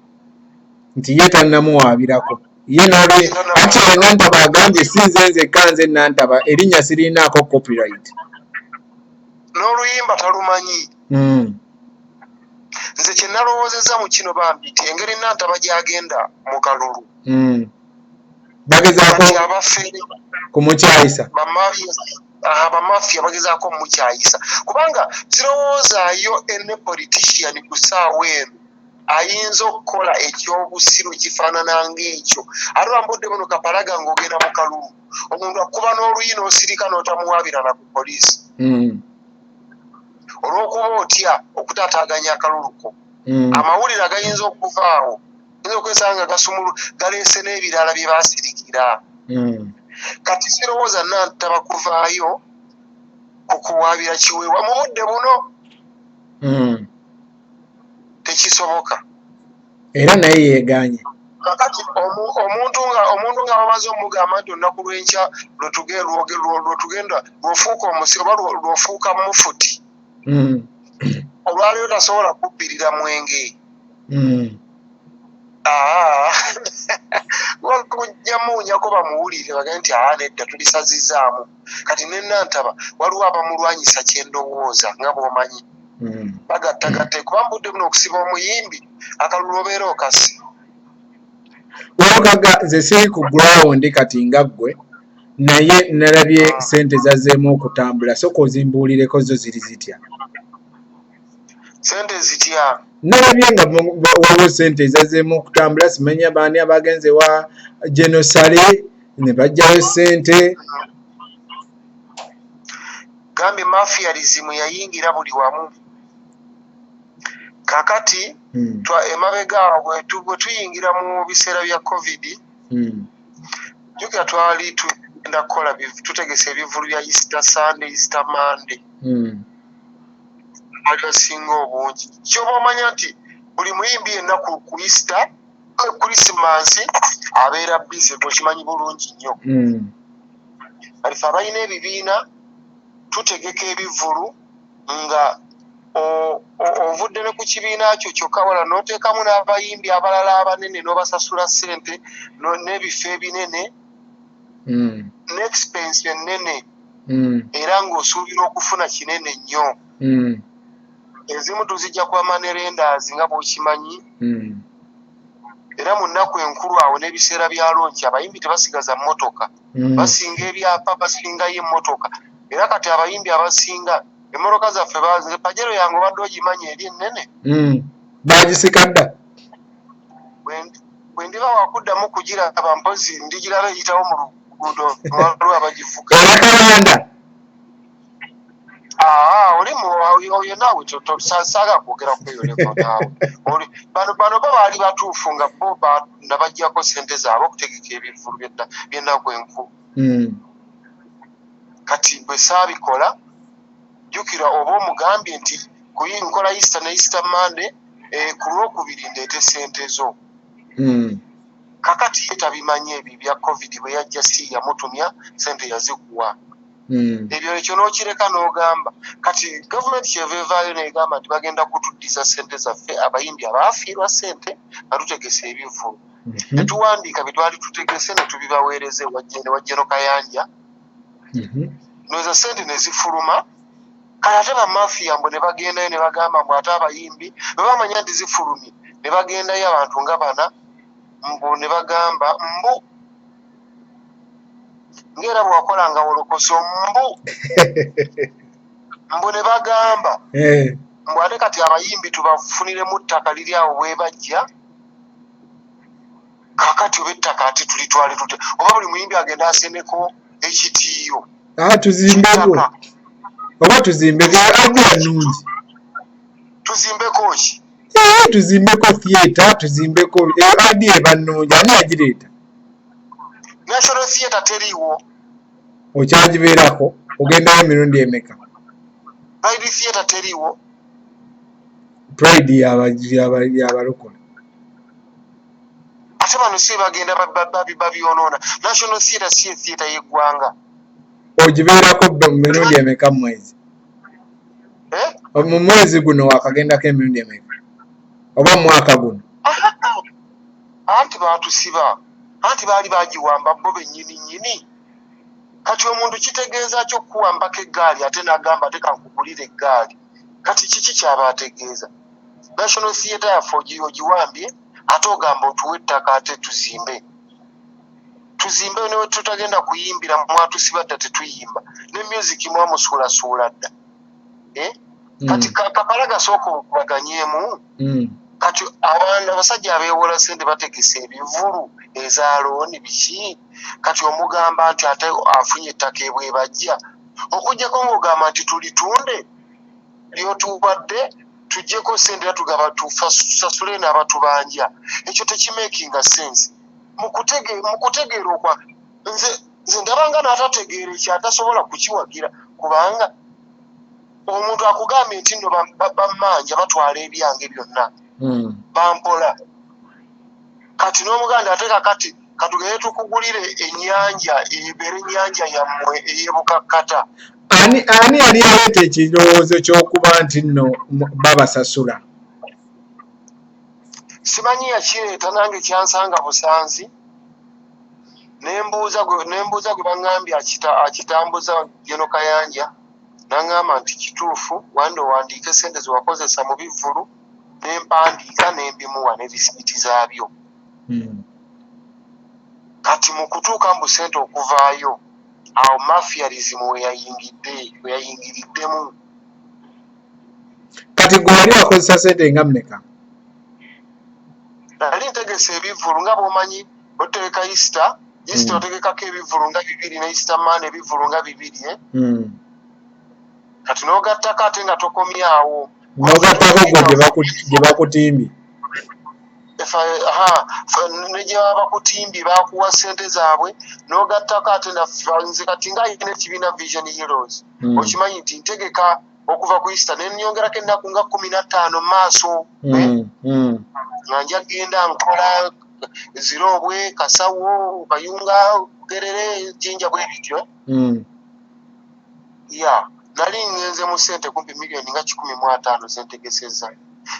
S3: nti ye tannamuwaabirako. Ye actually Nantaba agambye si nze nzekka, nze Nantaba erinnya sirinaako copyright.
S8: N'oluyimba talumanyi. Nze kye nalowoozezza mu kino bambi nti engeri Nantaba gy'agenda mu kalulu.
S3: Bagezaako kumukyayisa.
S8: Bamafiya bagezaako omukyayisa, kubanga sirowoozaayo ene politician ku ssaawa eno ayinza okukola ekyobusiru kifaanana ng'ekyo. Ate bambudde buno kapalaga ng'ogenda mu kalulu, omuntu akuba n'oluyi n'osirika n'otamuwaabira na ku poliisi olw'okuba otya okutaataaganya akalulu ko. Amawulire agayinza okuvaawo oyinza okwesanga nga gasumulu galeese n'ebirala bye baasirikira. Kati sirowooza Nantaba kuvaayo ku kuwaabira Kiweewa mu budde buno. Tekisoboka.
S3: Era naye yeeganye.
S8: Kakati omuntu nga bamaze omugamba nti olunaku lw'enkya lwetugenda lwofuuka omusi oba lwofuuka mufuti, olwaleero tasobola kubbirira mwenge. Kujja muwunyako bamuwulire bagende nti aa nedda, tulisazizaamu. Kati ne Nantaba waliwo abamulwanyisa, kyendowooza nga bw'omanyi bagattagatte, kuba mbudde buno okusiba omuyimbi akalulu obeera okasi.
S3: Walukaga, nze siri ku ground kati nga ggwe, naye nalabye sente zazzeemu okutambula. Soka ozimbuulireko, zo ziri zitya?
S8: Sente zitya?
S3: Nalabye nga waliwo sente ezazzeemu okutambula. Simanya baani abagenze wa genosale ne bajjayo sente.
S8: Gambye mafiarism yayingira buli wamu kakati. Emabega awo bwe tuyingira mu biseera bya COVID, jjukira twali tugenda kukola tutegese ebivulu bya Easter Sunday, Easter Monday. Ali basinga obungi kyoba omanya nti buli muyimbi yenna ku Easter, Christmas abeera busy, gwekimanyi bulungi nnyo. Kati fe abalina ebibiina tutegeka ebivulu nga ovudde ne ku kibiina kyo kyokka, wala n'oteekamu n'abayimbi abalala abanene n'obasasula ssente n'ebifo ebinene n'expense ennene, era ng'osuubira okufuna kinene nnyo. Ezimu tuzijja kwa money lenders nga bw'okimanyi. Era mu nnaku enkulu awo n'ebiseera bya launch, abayimbi tebasigaza mmotoka. Basinga ebyapa, basingayo emmotoka. Era kati abayimbi abasinga emmotoka zaffe nze Pajero yange obadde ogimanyi eri ennene.
S3: Bagisika dda.
S8: Bwe ndiba wakuddamu kugiraba, mpozi ndigiraba eyitawo mu luguudo, waliwo abagivuga.
S3: Eyakalanda.
S8: Aa, oli oyo naawe saaga kwogera ku eyo level naawe. Bano bo baali batuufu nga bo nabaggyako sente zaabwe okutegeka ebivvulu by'ennaku enkulu. Kati bwe saabikola, jjukira oba omugambye nti nkola Easter ne Easter Monday, ku Lwokubiri ndeete sente zo. Kakati ye tabimanyi ebyo bya COVID. Bwe yajja si yamutumya sente, yazikuwa. Ebyo ekyo n'okireka n'ogamba kati gavumenti kyeva evaayo n'egamba nti bagenda kutuddiza sente zaffe abayimbi abaafiirwa sente nga tutegese ebivvulu. Ne tuwandiika bye twali tutegese ne tubibaweereza ewa General Kayanja. Noza sente ne zifuluma. Kale ate bamafiya mbu ne bagendayo ne bagamba mbu ate abayimbi bwe bamanya nti zifulumye, ne bagendayo abantu nga bana mbu ne bagamba mbu ng'era bwe wakolanga wolokoso mbu ne bagamba mbu ate kati abayimbi tubafuniremu ttaka liri awo bwe bajja. Kakati oba ettaka ate tulitwale tutya? Oba buli muyimbi agenda aseneko ekitiiyo?
S3: Ah, tuzimbeko.
S8: Ettaka.
S3: Oba tuzimbeko, idea nnungi.
S8: Tuzimbeko ki?
S3: Tuzimbeko theatre, tuzimbeko. Idea eba nnungi, ani yagireeta?
S8: National Theatre teriiwo.
S3: Okyagibeerako, ogendayo emirundi emeka?
S8: Pride Theatre teriiwo.
S3: Pride yabalokole.
S8: Ate bano si bagenda babyonoona. National Theatre si theatre y'eggwanga?
S3: Ogibeerako mu mirundi emeka mu mwezi?
S8: Eh?
S3: Mu mwezi guno wakagendako emirundi emeka, oba mu mwaka guno?
S8: Anti baatusiba, anti baali bagiwamba bo bennyini nnyini. Kati omuntu kitegeeza ki okuwambako eggaali ate n'agamba ate kankugulire eggaali? Kati kiki kyaba ategeeza? National Theatre yaffe ogiwambye, ate ogamba otuwe ettaka ate tuzimbe. Tuzimbe ne tutagenda kuyimbira, mwatusiba dda tetuyimba, ne music mwamusuulasuula dda, eh? Kati kapala gasooka okubaganyemu. Kati abaana abasajja abeewola sente bategese ebivulu eza looni biki, kati omugamba nti ate afunye ettaka ebwebajja, okuggyako ng'ogamba nti tulitunde lyotuwadde tuggyeko sente era tugaba tusasule n'abatubanja. Ekyo tekimakinga sense mu kutegeera okwa nze. Nze ndabanga n'atategeera ekyo atasobola kukiwagira, kubanga omuntu akugambye nti nno bammanja batwala ebyange byonna, bampola. Kati n'omuganda ate kakati katugende tukugulire ennyanja, ebeere ennyanja yammwe ey'ebukakkata.
S3: Ani yali aleeta ekirowoozo ky'okuba nti nno babasasula?
S8: Simanyi yakireeta, nange kyansanga busanzi, nembuuza gwe baŋŋambye akitambuza, Geno Kayanja, naŋŋamba nti kituufu, wandi owandiike sente zewakozesa mu bivvulu, nempandiika nembimuwa ne risiiti zaabyo. Kati mu kutuuka mbu sente okuvaayo, awo mafiarism weyayingidde, weyayingiriddemu.
S3: Kati gwe wali wakozesa sente nga mmeka?
S8: Nali ntegese ebivvulu nga bw'omanyi otegeka Easter. Easter otegekako ebivvulu nga 2, ne Easter Monday ebivvulu nga 2, eh? Kati n'ogattako ate nga tokomyawo.
S3: N'ogattako gwe gye bakutimbye.
S8: Ne gye baba bakutimbye, bakuwa sente zaabwe, n'ogattako ate nze kati nga ayina ekibiina Vision Heroes, okimanyi nti ntegeka okuva ku Easter nenyongerako ennaku nga 15 mu maaso, eh? Nga nja genda nkola Zirobwe, Kasawo, Kayunga, Gerere, Jinja, bwe bityo. Ya, nali ngenze mu sente kumpi miliyoni nga 150 zentegesezza,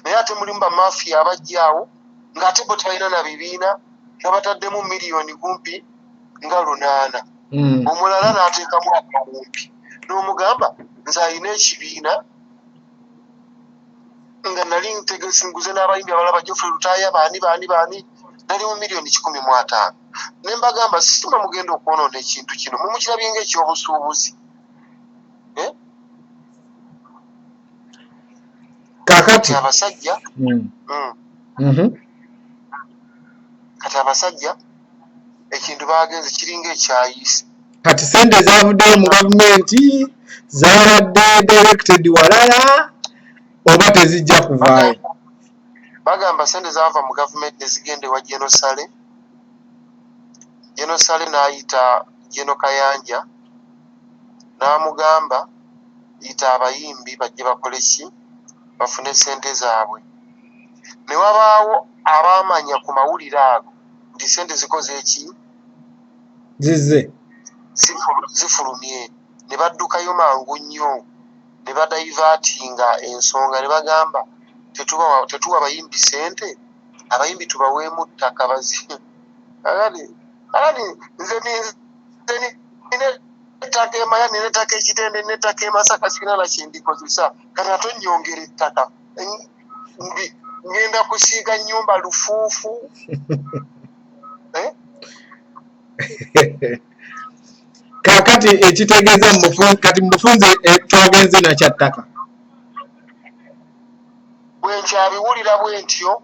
S8: naye ate mulimu bamafiya abajjaawo ng'ate bo tebalina na bibiina, nga bataddemu miliyoni kumpi nga 800. Omulala n'ateekamu akawumbi, n'omugamba nze alina ekibiina, nga nali ntegese nguze n'abayimbi abalala, ba Geoffrey Lutaaya, baani baani baani, nali mu miliyoni 150. Ne mbagamba, sima mugenda okwonoona ekintu kino, mumukirabye ng'ekyobusuubuzi, eh?
S3: Kakati
S8: abasajja Kati abasajja ekintu bagenze kiringa ekyayise.
S3: Kati sente zavuddeyo mu gavumenti zabadde directed walala oba tezijja kuvaayo?
S8: Bagamba sente zaava mu gavumenti nezigenda ewa Geno Sale. Geno Sale n'ayita Geno Kayanja n'amugamba, yita abayimbi bajje bakole ki, bafune sente zaabwe. Ne wabaawo abaamanya ku mawulire ago nti sente zikoze eki?
S3: Zizze.
S8: Zifulumye, ne baddukayo mangu nnyo ne badaivatinga ensonga, ne bagamba tetuwa bayimbi sente, abayimbi tubaweemu ttaka bazi. Kakati nze nina ettaka emaya, nina ettaka ekitende, nina ettaka emasaka, sirina nakyendikozesa. Kati ate onyongera ettaka, ngenda kusiiga nyumba lufuufu, eh?
S3: Kakati ekitegeeza kati mubufunze twagenze nakyattaka.
S8: Bwe nkyabiwulira bwe ntyo,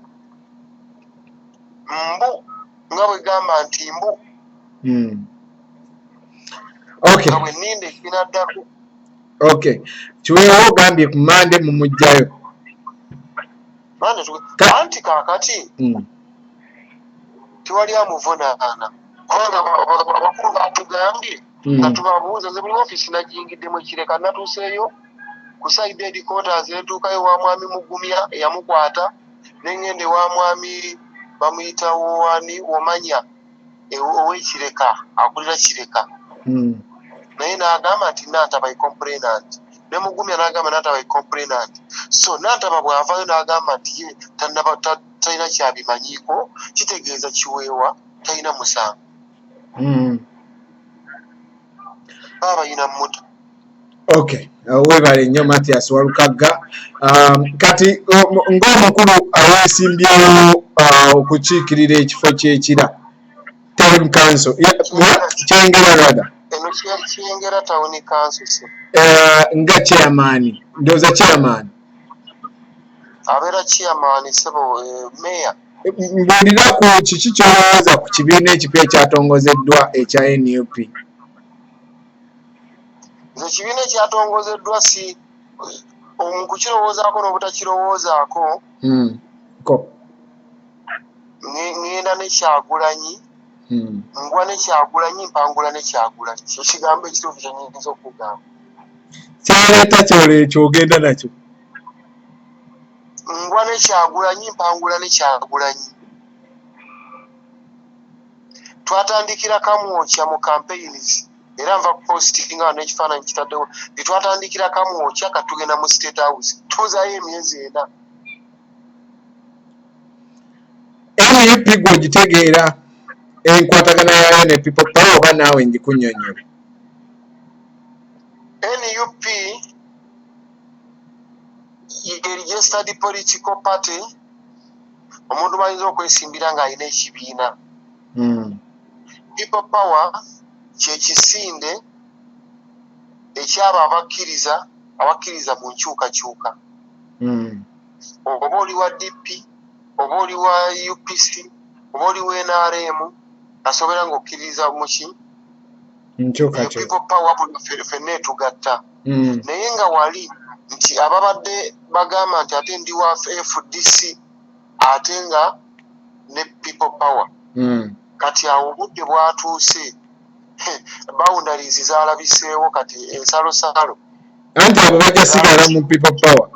S8: mbu nga bwe gamba nti mbu nga bwe nninda ekinaddako.
S3: Okay, kiweewo ogambye ku Mande mumugjayo.
S8: Anti kaakati tewali amuvunaana, kubanga abakulu batugambye nga tubabuuza. Nze buli ofiisi nagiyingiddemu ekireka, natuuseeyo ku CID headquarters, nentuukayo wa mwami Mugumya eyamukwata, nengenda ewa mwami bamuyita wowani womanya ow'ekireka, akulira Kireka, naye n'agamba nti Nantaba complainant, ne Mugumya n'agamba Nantaba complainant. So Nantaba bw'avaayo n'agamba nti ye talina kyabimanyiiko, kitegeeza Kiweewa talina musango. Baba balina muta.
S3: Okay, weebale nnyo Mathias Walukagga. Kati ng'omukulu aweesimbyewo okukiikirira ekifo ky'ekira, Town Council. Kyengera rather.
S8: Eno Kyengera Town Council.
S3: Nga chairman, ndowooza chairman.
S8: Abeera chairman ssebo, mayor.
S3: Mbuulira ku kiki ky'olowooza ku kibiina ekipya ekyatongozeddwa ekya NUP.
S8: Nze ekibiina ekyatongozeddwa si nkukirowoozaako n'obutakirowoozaako.
S3: Ko.
S8: Ŋŋenda ne Kyagulanyi, ngwa ne Kyagulanyi, mpangula ne Kyagulanyi. Kye kigambo ekituufu kye nnyinza okugamba.
S3: Kyaleeta kyole ky'ogenda nakyo.
S8: Ngwa ne Kyagulanyi, mpangula ne Kyagulanyi. Twatandikira Kamwokya mu campaigns, era nva kupositinga wano n'ekifaananyi kitaddewo nti twatandikira Kamwokya, kati tugenda mu State House, tuzaayo emyezi 4.
S3: NUP gw'ogitegeera enkwatagana yaayo ne People Power oba naawe ngikunnyonnyole?
S8: NUP ye registered political party, omuntu bayinza okwesimbira ng'alina ekibiina. People Power kyekisinde ekyabo abakkiriza mu nkyukakyuka. Oba oli wa DP, oba oli wa UPC, oba oli wa NRM, asobola ng'okkiririza muki
S3: Nkyukakyuka.
S8: People Power buli ffenna etugatta. Naye nga wali nti ababadde bagamba nti ate ndi wa FDC ate nga ne People Power. Kati awo obudde bwatuuse, boundaries zaalabiseewo, kati ensalosalo.
S3: Anti abo bajja sigala mu People Power.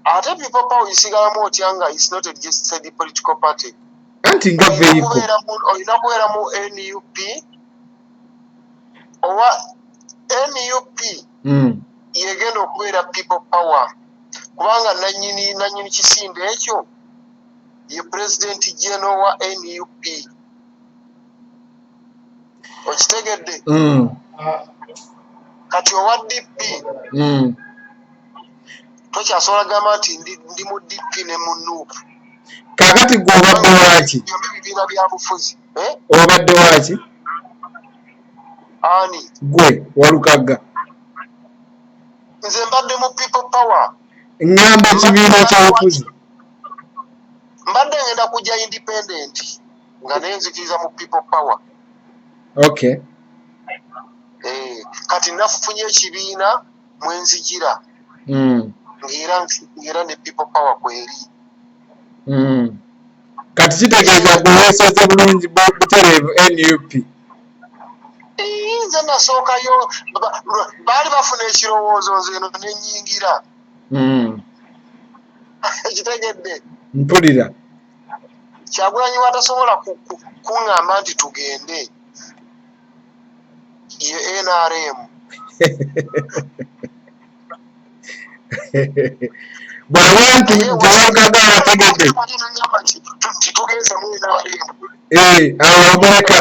S8: Ate People Power isigalamu otya nga is not a registered political party?
S3: Anti nga vehicle.
S8: Olina kubeera mu NUP owa NUP yegenda okubeera People Power, kubanga nanyini kisinde ekyo ye President General wa NUP. Okitegedde? Kati owa DP tokyasobola gamba nti ndi mu DP ne mu NUP.
S3: Kakati gwe obadde waaki?
S8: Byombi bibiina bya bufuzi, eh?
S3: Obadde waaki?
S8: Ani?
S3: Gwe Walukagga.
S8: Nze mbadde mu People Power.
S3: Ŋŋamba ekibiina ky'obufuzi.
S8: Mbadde ngenda kujja independent nga naye nzikiriza mu People Power.
S3: Okay.
S8: Kati nafunye ekibiina mwenzijira ng'era ne People Power kweri.
S3: Kati kitegeeza gwe weesoze bulungi butereevu NUP.
S8: Nze nasookayo, baali bafuna ekirowoozo, nze eno nenyingira. Kitegedde?
S3: Mpulira.
S8: Kyagulanyi watasobola kuŋŋamba nti tugende ye NRM.
S3: Bw'aba nti Walukagga ategedde.
S8: Tugenze mu NRM.
S3: Awo omuleka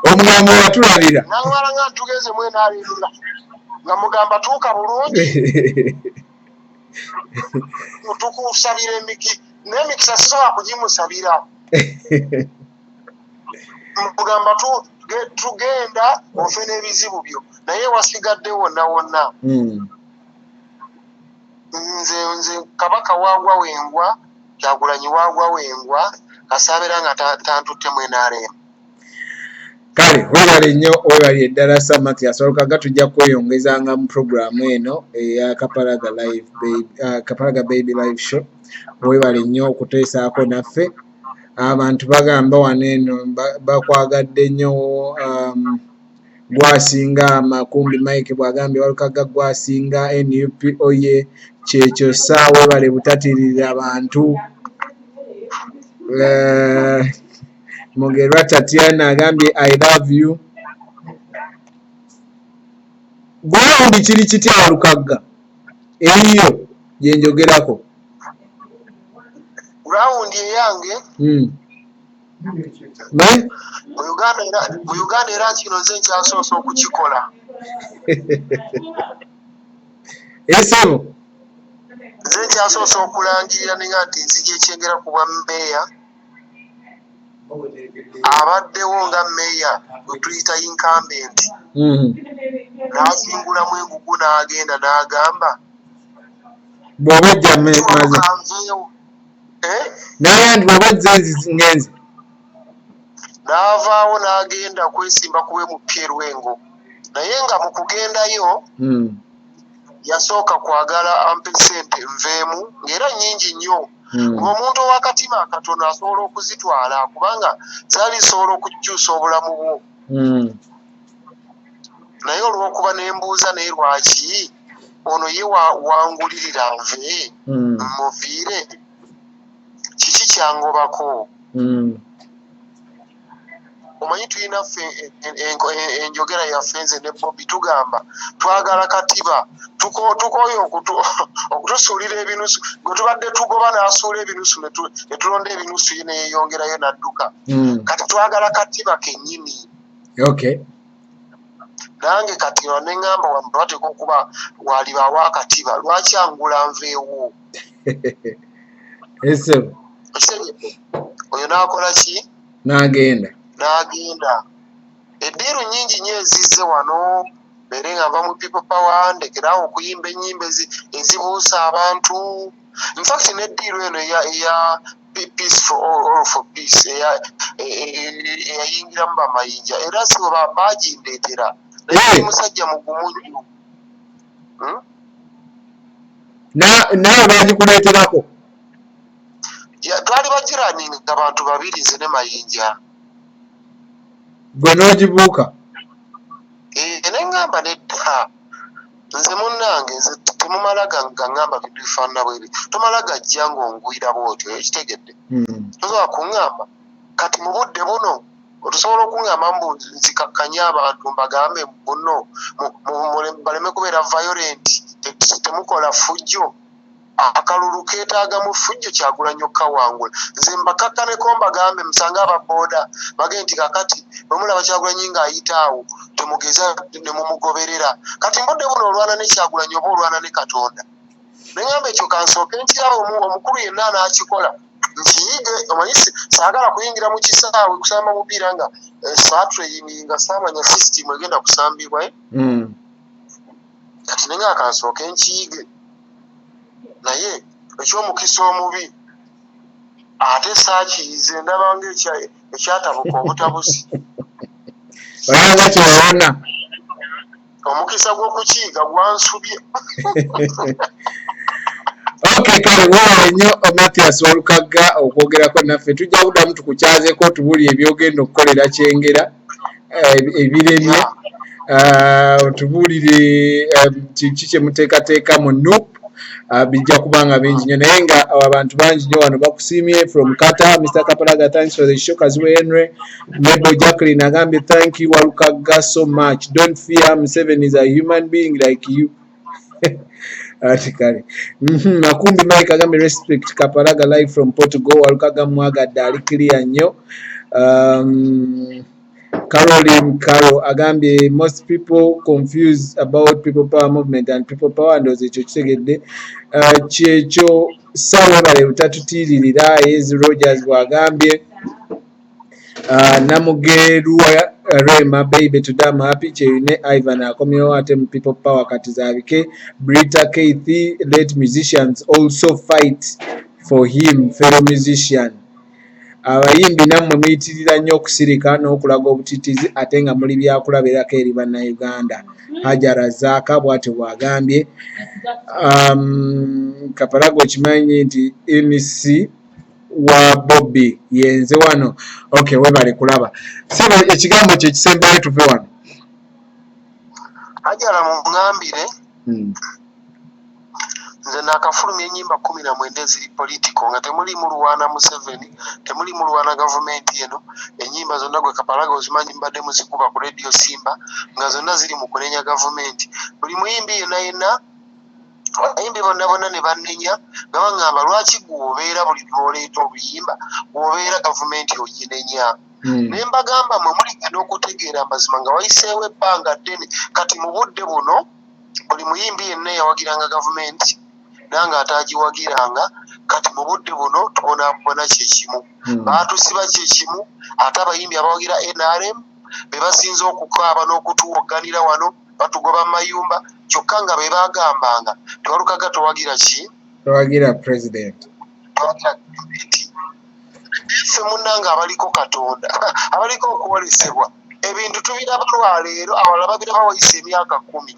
S3: omugambo watulabira.
S8: Naŋŋala nga tugenze mu NRM nga mugamba tuuka bulungi, tukusabira n'emikisa sisobola kugimusabira. Mugamba tugenda ofe n'ebizibu byo, naye wasigadde wonna wonna. Nze Kabaka waagwa wengwa, Kyagulanyi waagwa wengwa, kasaabeera nga tantutte mu NRM.
S3: Kale webale nnyo, webale ddala Sir Mathias Walukagga. Tujja kweyongezanga mu puroguramu eno eya Kapalaga Live Baby, Kapalaga Baby Live Show. Webale nnyo okuteesaako naffe. Abantu bagamba wano eno bakwagadde nnyo. Gwasinga Makumbi Mike bw'agambye Walukagga gwasinga NUP oye kyekyo ssa webale butatirira bantu. Mugerwa Tatiana agambye I love you. Gundi kiri kitya Walukagga eyiyo gye njogerako?
S8: Gurawundi eyange mu Uganda era kino nze nkyasoose okukikola.
S3: Esebo.
S8: Nze nkyasoose okulangirira ninga nti nzija ekyengera ku bwa mmeeya. Abaddewo nga meeya gwe tuyita incumbent, n'azingulamu engugu n'agenda n'agamba,
S3: "Bw'oba ojja maze."
S8: "Kanveewo." Eh?
S3: Naye nti bw'oba ozze ngenze.
S8: N'avaawo n'agenda kwesimba ku bwe MP Lwengo, naye nga mu kugendayo yasooka kwagala ampe sente nveemu, ng'era nnyingi nnyo, ng'omuntu ow'akatima akatono asobola okuzitwala, kubanga zaali zisobola okukyusa obulamu bwo. Naye olw'okuba nembuuza, naye lwaki ono ye wangulirira nve, muviire, kiki kyangobako? Omanyi tulina ffe enjogera yaffe, nze ne Bobi tugamba twagala katiba. Tukooye okutusuulira ebinusu. Gwe tubadde tugoba n'asuula ebinusu, ne tulonda ebinusu, ye neyeyongerayo n'adduka. Kati twagala katiba kennyini. Nange kati neŋŋamba wano bateeka okuba walibawo akatiba, lwaki angula nveewo?
S3: Esebo.
S8: Okitegedde? Oyo n'akola ki?
S3: N'agenda.
S8: N'agenda. Eddiiru nnyingi nnyo ezizze wano, mbeere nga nva mu People Power, ndekeraawo okuyimba ennyimba ezibuusa abantu. Infact n'eddiiru eno eya peace for all, all for peace, eyayingiramu bamayinja, era si bwe bagindeetera, naye ndi musajja mugumu nnyo.
S3: Naawe bagikuleeterako?
S8: Twali bagiraninga abantu babiri, nze ne Mayinja.
S3: Gwe n'ogibuuka?
S8: Eh, neŋŋamba nedda, nze munnange, nze temumala gaŋŋamba bintu bifaanana bwebi, tomala gajja ng'ongwira bw'otyo, ekitegedde? Tosobola kuŋŋamba kati mu budde buno otusobola okuŋŋamba mbu nzikakkanye abantu, mbagambe buno baleme kubeera violent, temukola ffujjo, akalulu keetaagamu ffujjo, Kyagulanyi okukawangula. Nze mbakakkaneko mbagambe musange ababooda bagende nti kakati bwe mulaba Kyagulanyi ng'ayita awo, temugeza ne mumugoberera. Kati mbudde buno olwana ne Kyagulanyi oba olwana ne Katonda? Neŋŋamba ekyo kansooke nkiraba, omukulu yenna anaakikola nkiyige. Omanyi saagala kuyingira mu kisaawe kusamba mupiira nga saatraininga, saamanya system egenda kusambibwa, eh? Kati nenga kansooke nkiyige, naye ekyomukisa omubi ate saakiyize, ndabanga ekyatabuka obutabuzi.
S3: Olaba kyewawona.
S8: Omukisa gw'okukiyiga gwansubye.
S3: Okay, kale weewale nnyo Mathias Walukagga okwogerako naffe. Tujja kuddamu tukukyazeeko, otubuulire ebyogenda okukolera Kyengera ebiremye, otubuulire kiki kye muteekateeka mu NUP. Bijja kuba nga bingi nnyo, naye nga abantu bangi nnyo wano bakusiimye. From Qatar, Mr Kapalaga, thanks for the show. Kaziwe Henry, Mebo Jacqueline agambye, "Thank you Walukagga so much. Don't fear, Museveni is a human being like you." Ati kale. Makumbi Mike agambye, "Respect Kapalaga, live from Portugal. Walukaga mwagadde, ali clear nnyo." Caroline Caro agambye, "Most people confuse about People Power movement and People Power." Ndowooza ekyo kitegedde. Kyekyo sawebale butatutiiririra. Yes, Rogers bw'agambye. Namugerwa Rema baby, today I'm happy. Kyeyune Ivan akomyewo ate mu People Power, kati zaabike. Brita Keith, "Let musicians also fight for him, fellow musician." Abayimbi nammwe muyitirira nnyo okusirika n'okulaga obutitizi, ate nga muli byakulabirako eri Bannayuganda. Haja Razaka bw'atyo bw'agambye. Kapalaga, okimanyi nti MC wa Bobby yenze wano. Okay, webale kulaba sebo. Ekigambo kye kisembayo, tuve wano.
S8: Hajara, muŋŋambire. Nze nakafulumya ennyimba 19 eziri political, nga temulimu lwana Museveni, temulimu lwana gavumenti eno. Ennyimba zonna gwe Kapalaga ozimanyi, mbadde muzikuba ku Radio Simba, nga zonna ziri mu kunenya gavumenti. Buli muyimbi yenna yenna, abayimbi bonna bonna ne bannenya nga baŋŋamba, "Lwaki gwe obeera buli lwoleeta oluyimba gweobeera gavumenti oginenya?" Ne mbagamba, mwe muligenda okutegeera amazima nga wayiseewo ebbanga ddene. Kati mu budde buno buli muyimbi yenna eyawagiranga gavumenti nange ataagiwagiranga Kati mu budde buno tubonaabona kyekimu, baatusiba kyekimu, ate abayimbi abawagira NRM be basinze okukaaba n'okutuwogganira wano, batugoba mu mayumba, kyokka nga be bagambanga tewalukaga towagira ki?
S3: Towagira president.
S8: Towagira gavumenti. Ffe munnange abaliko Katonda, abaliko okwolesebwa, ebintu tubiraba lwaleero, abalala babiraba wayise emyaka 10.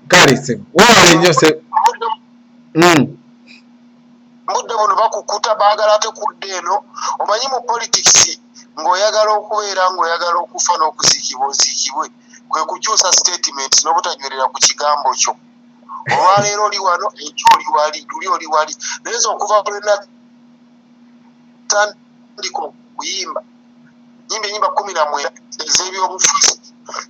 S3: Kale ssebo, webale nnyo ssebo.
S8: Budde buno bakukuta, baagala ate kudda eno. Omanyi mu politics ng'oyagala okubeera ng'oyagala okufa n'okuziikibwa oziikibwe, kwe kukyusa statements n'obutanywerera ku kigambo kyo. Olwaleero oli wano, enkya oli wali, luli oli wali. Naye nze okuva lwe natandika okuyimba, nyimba enyimba 19 ez'ebyobufuzi,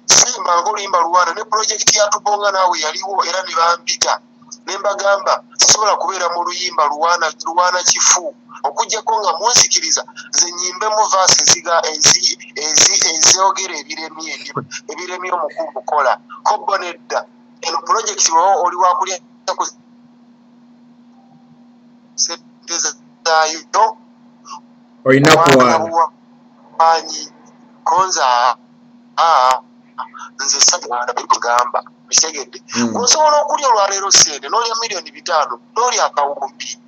S8: simbanga oluyimba luwaana. Ne pulojekiti ya Tubonga naawe yaliwo, era ne bampita ne mbagamba sisobola kubeera mu luyimba luwaana, luwaana kifu, okuggyako nga munzikiriza nze nyimbemu verse ezogera ebiremye ebiremye omukulu kukola kobbo. Nedda, eno pulojekiti bwewa oli wakulya ku sente zaayo,
S3: olina kuwaana.
S8: Buwanyi konza nze saganda kugamba, okitegedde? Osobola okulya olwaleero sente n'olya miliyoni 5 n'olya akawumbi,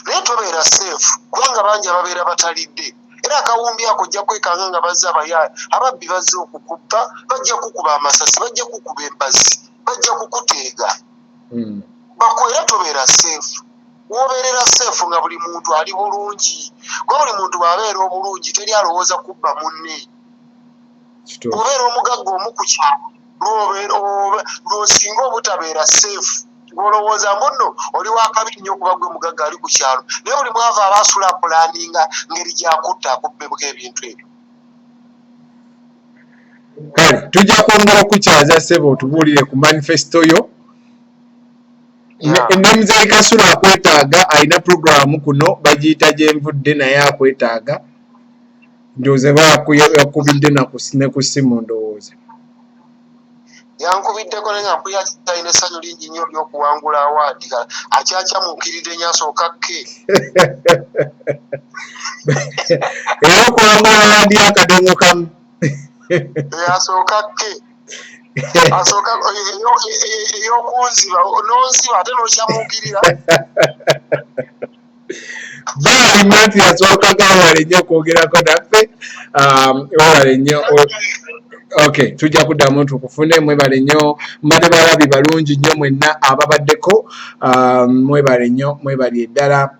S8: naye tobeera safe, kubanga bangi ababeera batalidde. Era akawumbi ako ojja kwekanga nga bazze abayaaya, ababbi bazze okukubba, bajja kukuba amasasi, bajja kukuba embazi, bajja kukuteega. Bakwera, tobeera safe. Wobeerera safe nga buli muntu ali bulungi, kuba buli muntu bw'abeera obulungi teri alowooza kubba munne. Obeera omugagga omu ku kyalo lw'osinga obutabeera safe, ng'olowooza mbu nno oli wakabi nnyo okuba gwe mugagga ali ku kyalo, naye buli mwavu aba asula apulaninga ngeri gyakutta akubbebwa ebintu ebyo.
S3: Kale tujja kwongera okukyaza ssebo, otubuulire ku manifesto yo. Ne Muzeeyi Kasula akwetaaga, alina puroguramu kuno bagiyita Gyenvudde, naye akwetaaga. Ndowooza yakubidde ne ku ssimu, ndowooza.
S8: Yankubiddeko, naye nga mpulira kyalina essanyu lingi nnyo ery'okuwangula award, akyakyamuukiridde nnyo, asooka kke.
S3: Era okuwangula award y'akadongo kamu.
S8: Asooka kke, asooka ey'okunziba, n'onziba ate n'okyamuukirira.
S3: Baali Mathias Walukaga, webale nnyo okwogerako naffe, webale nnyo. Okay, tujja kuddamu tukufune. Mwebale nnyo, mbadde balabi balungi nnyo mwenna ababaddeko, mwebale nnyo, mwebali eddala.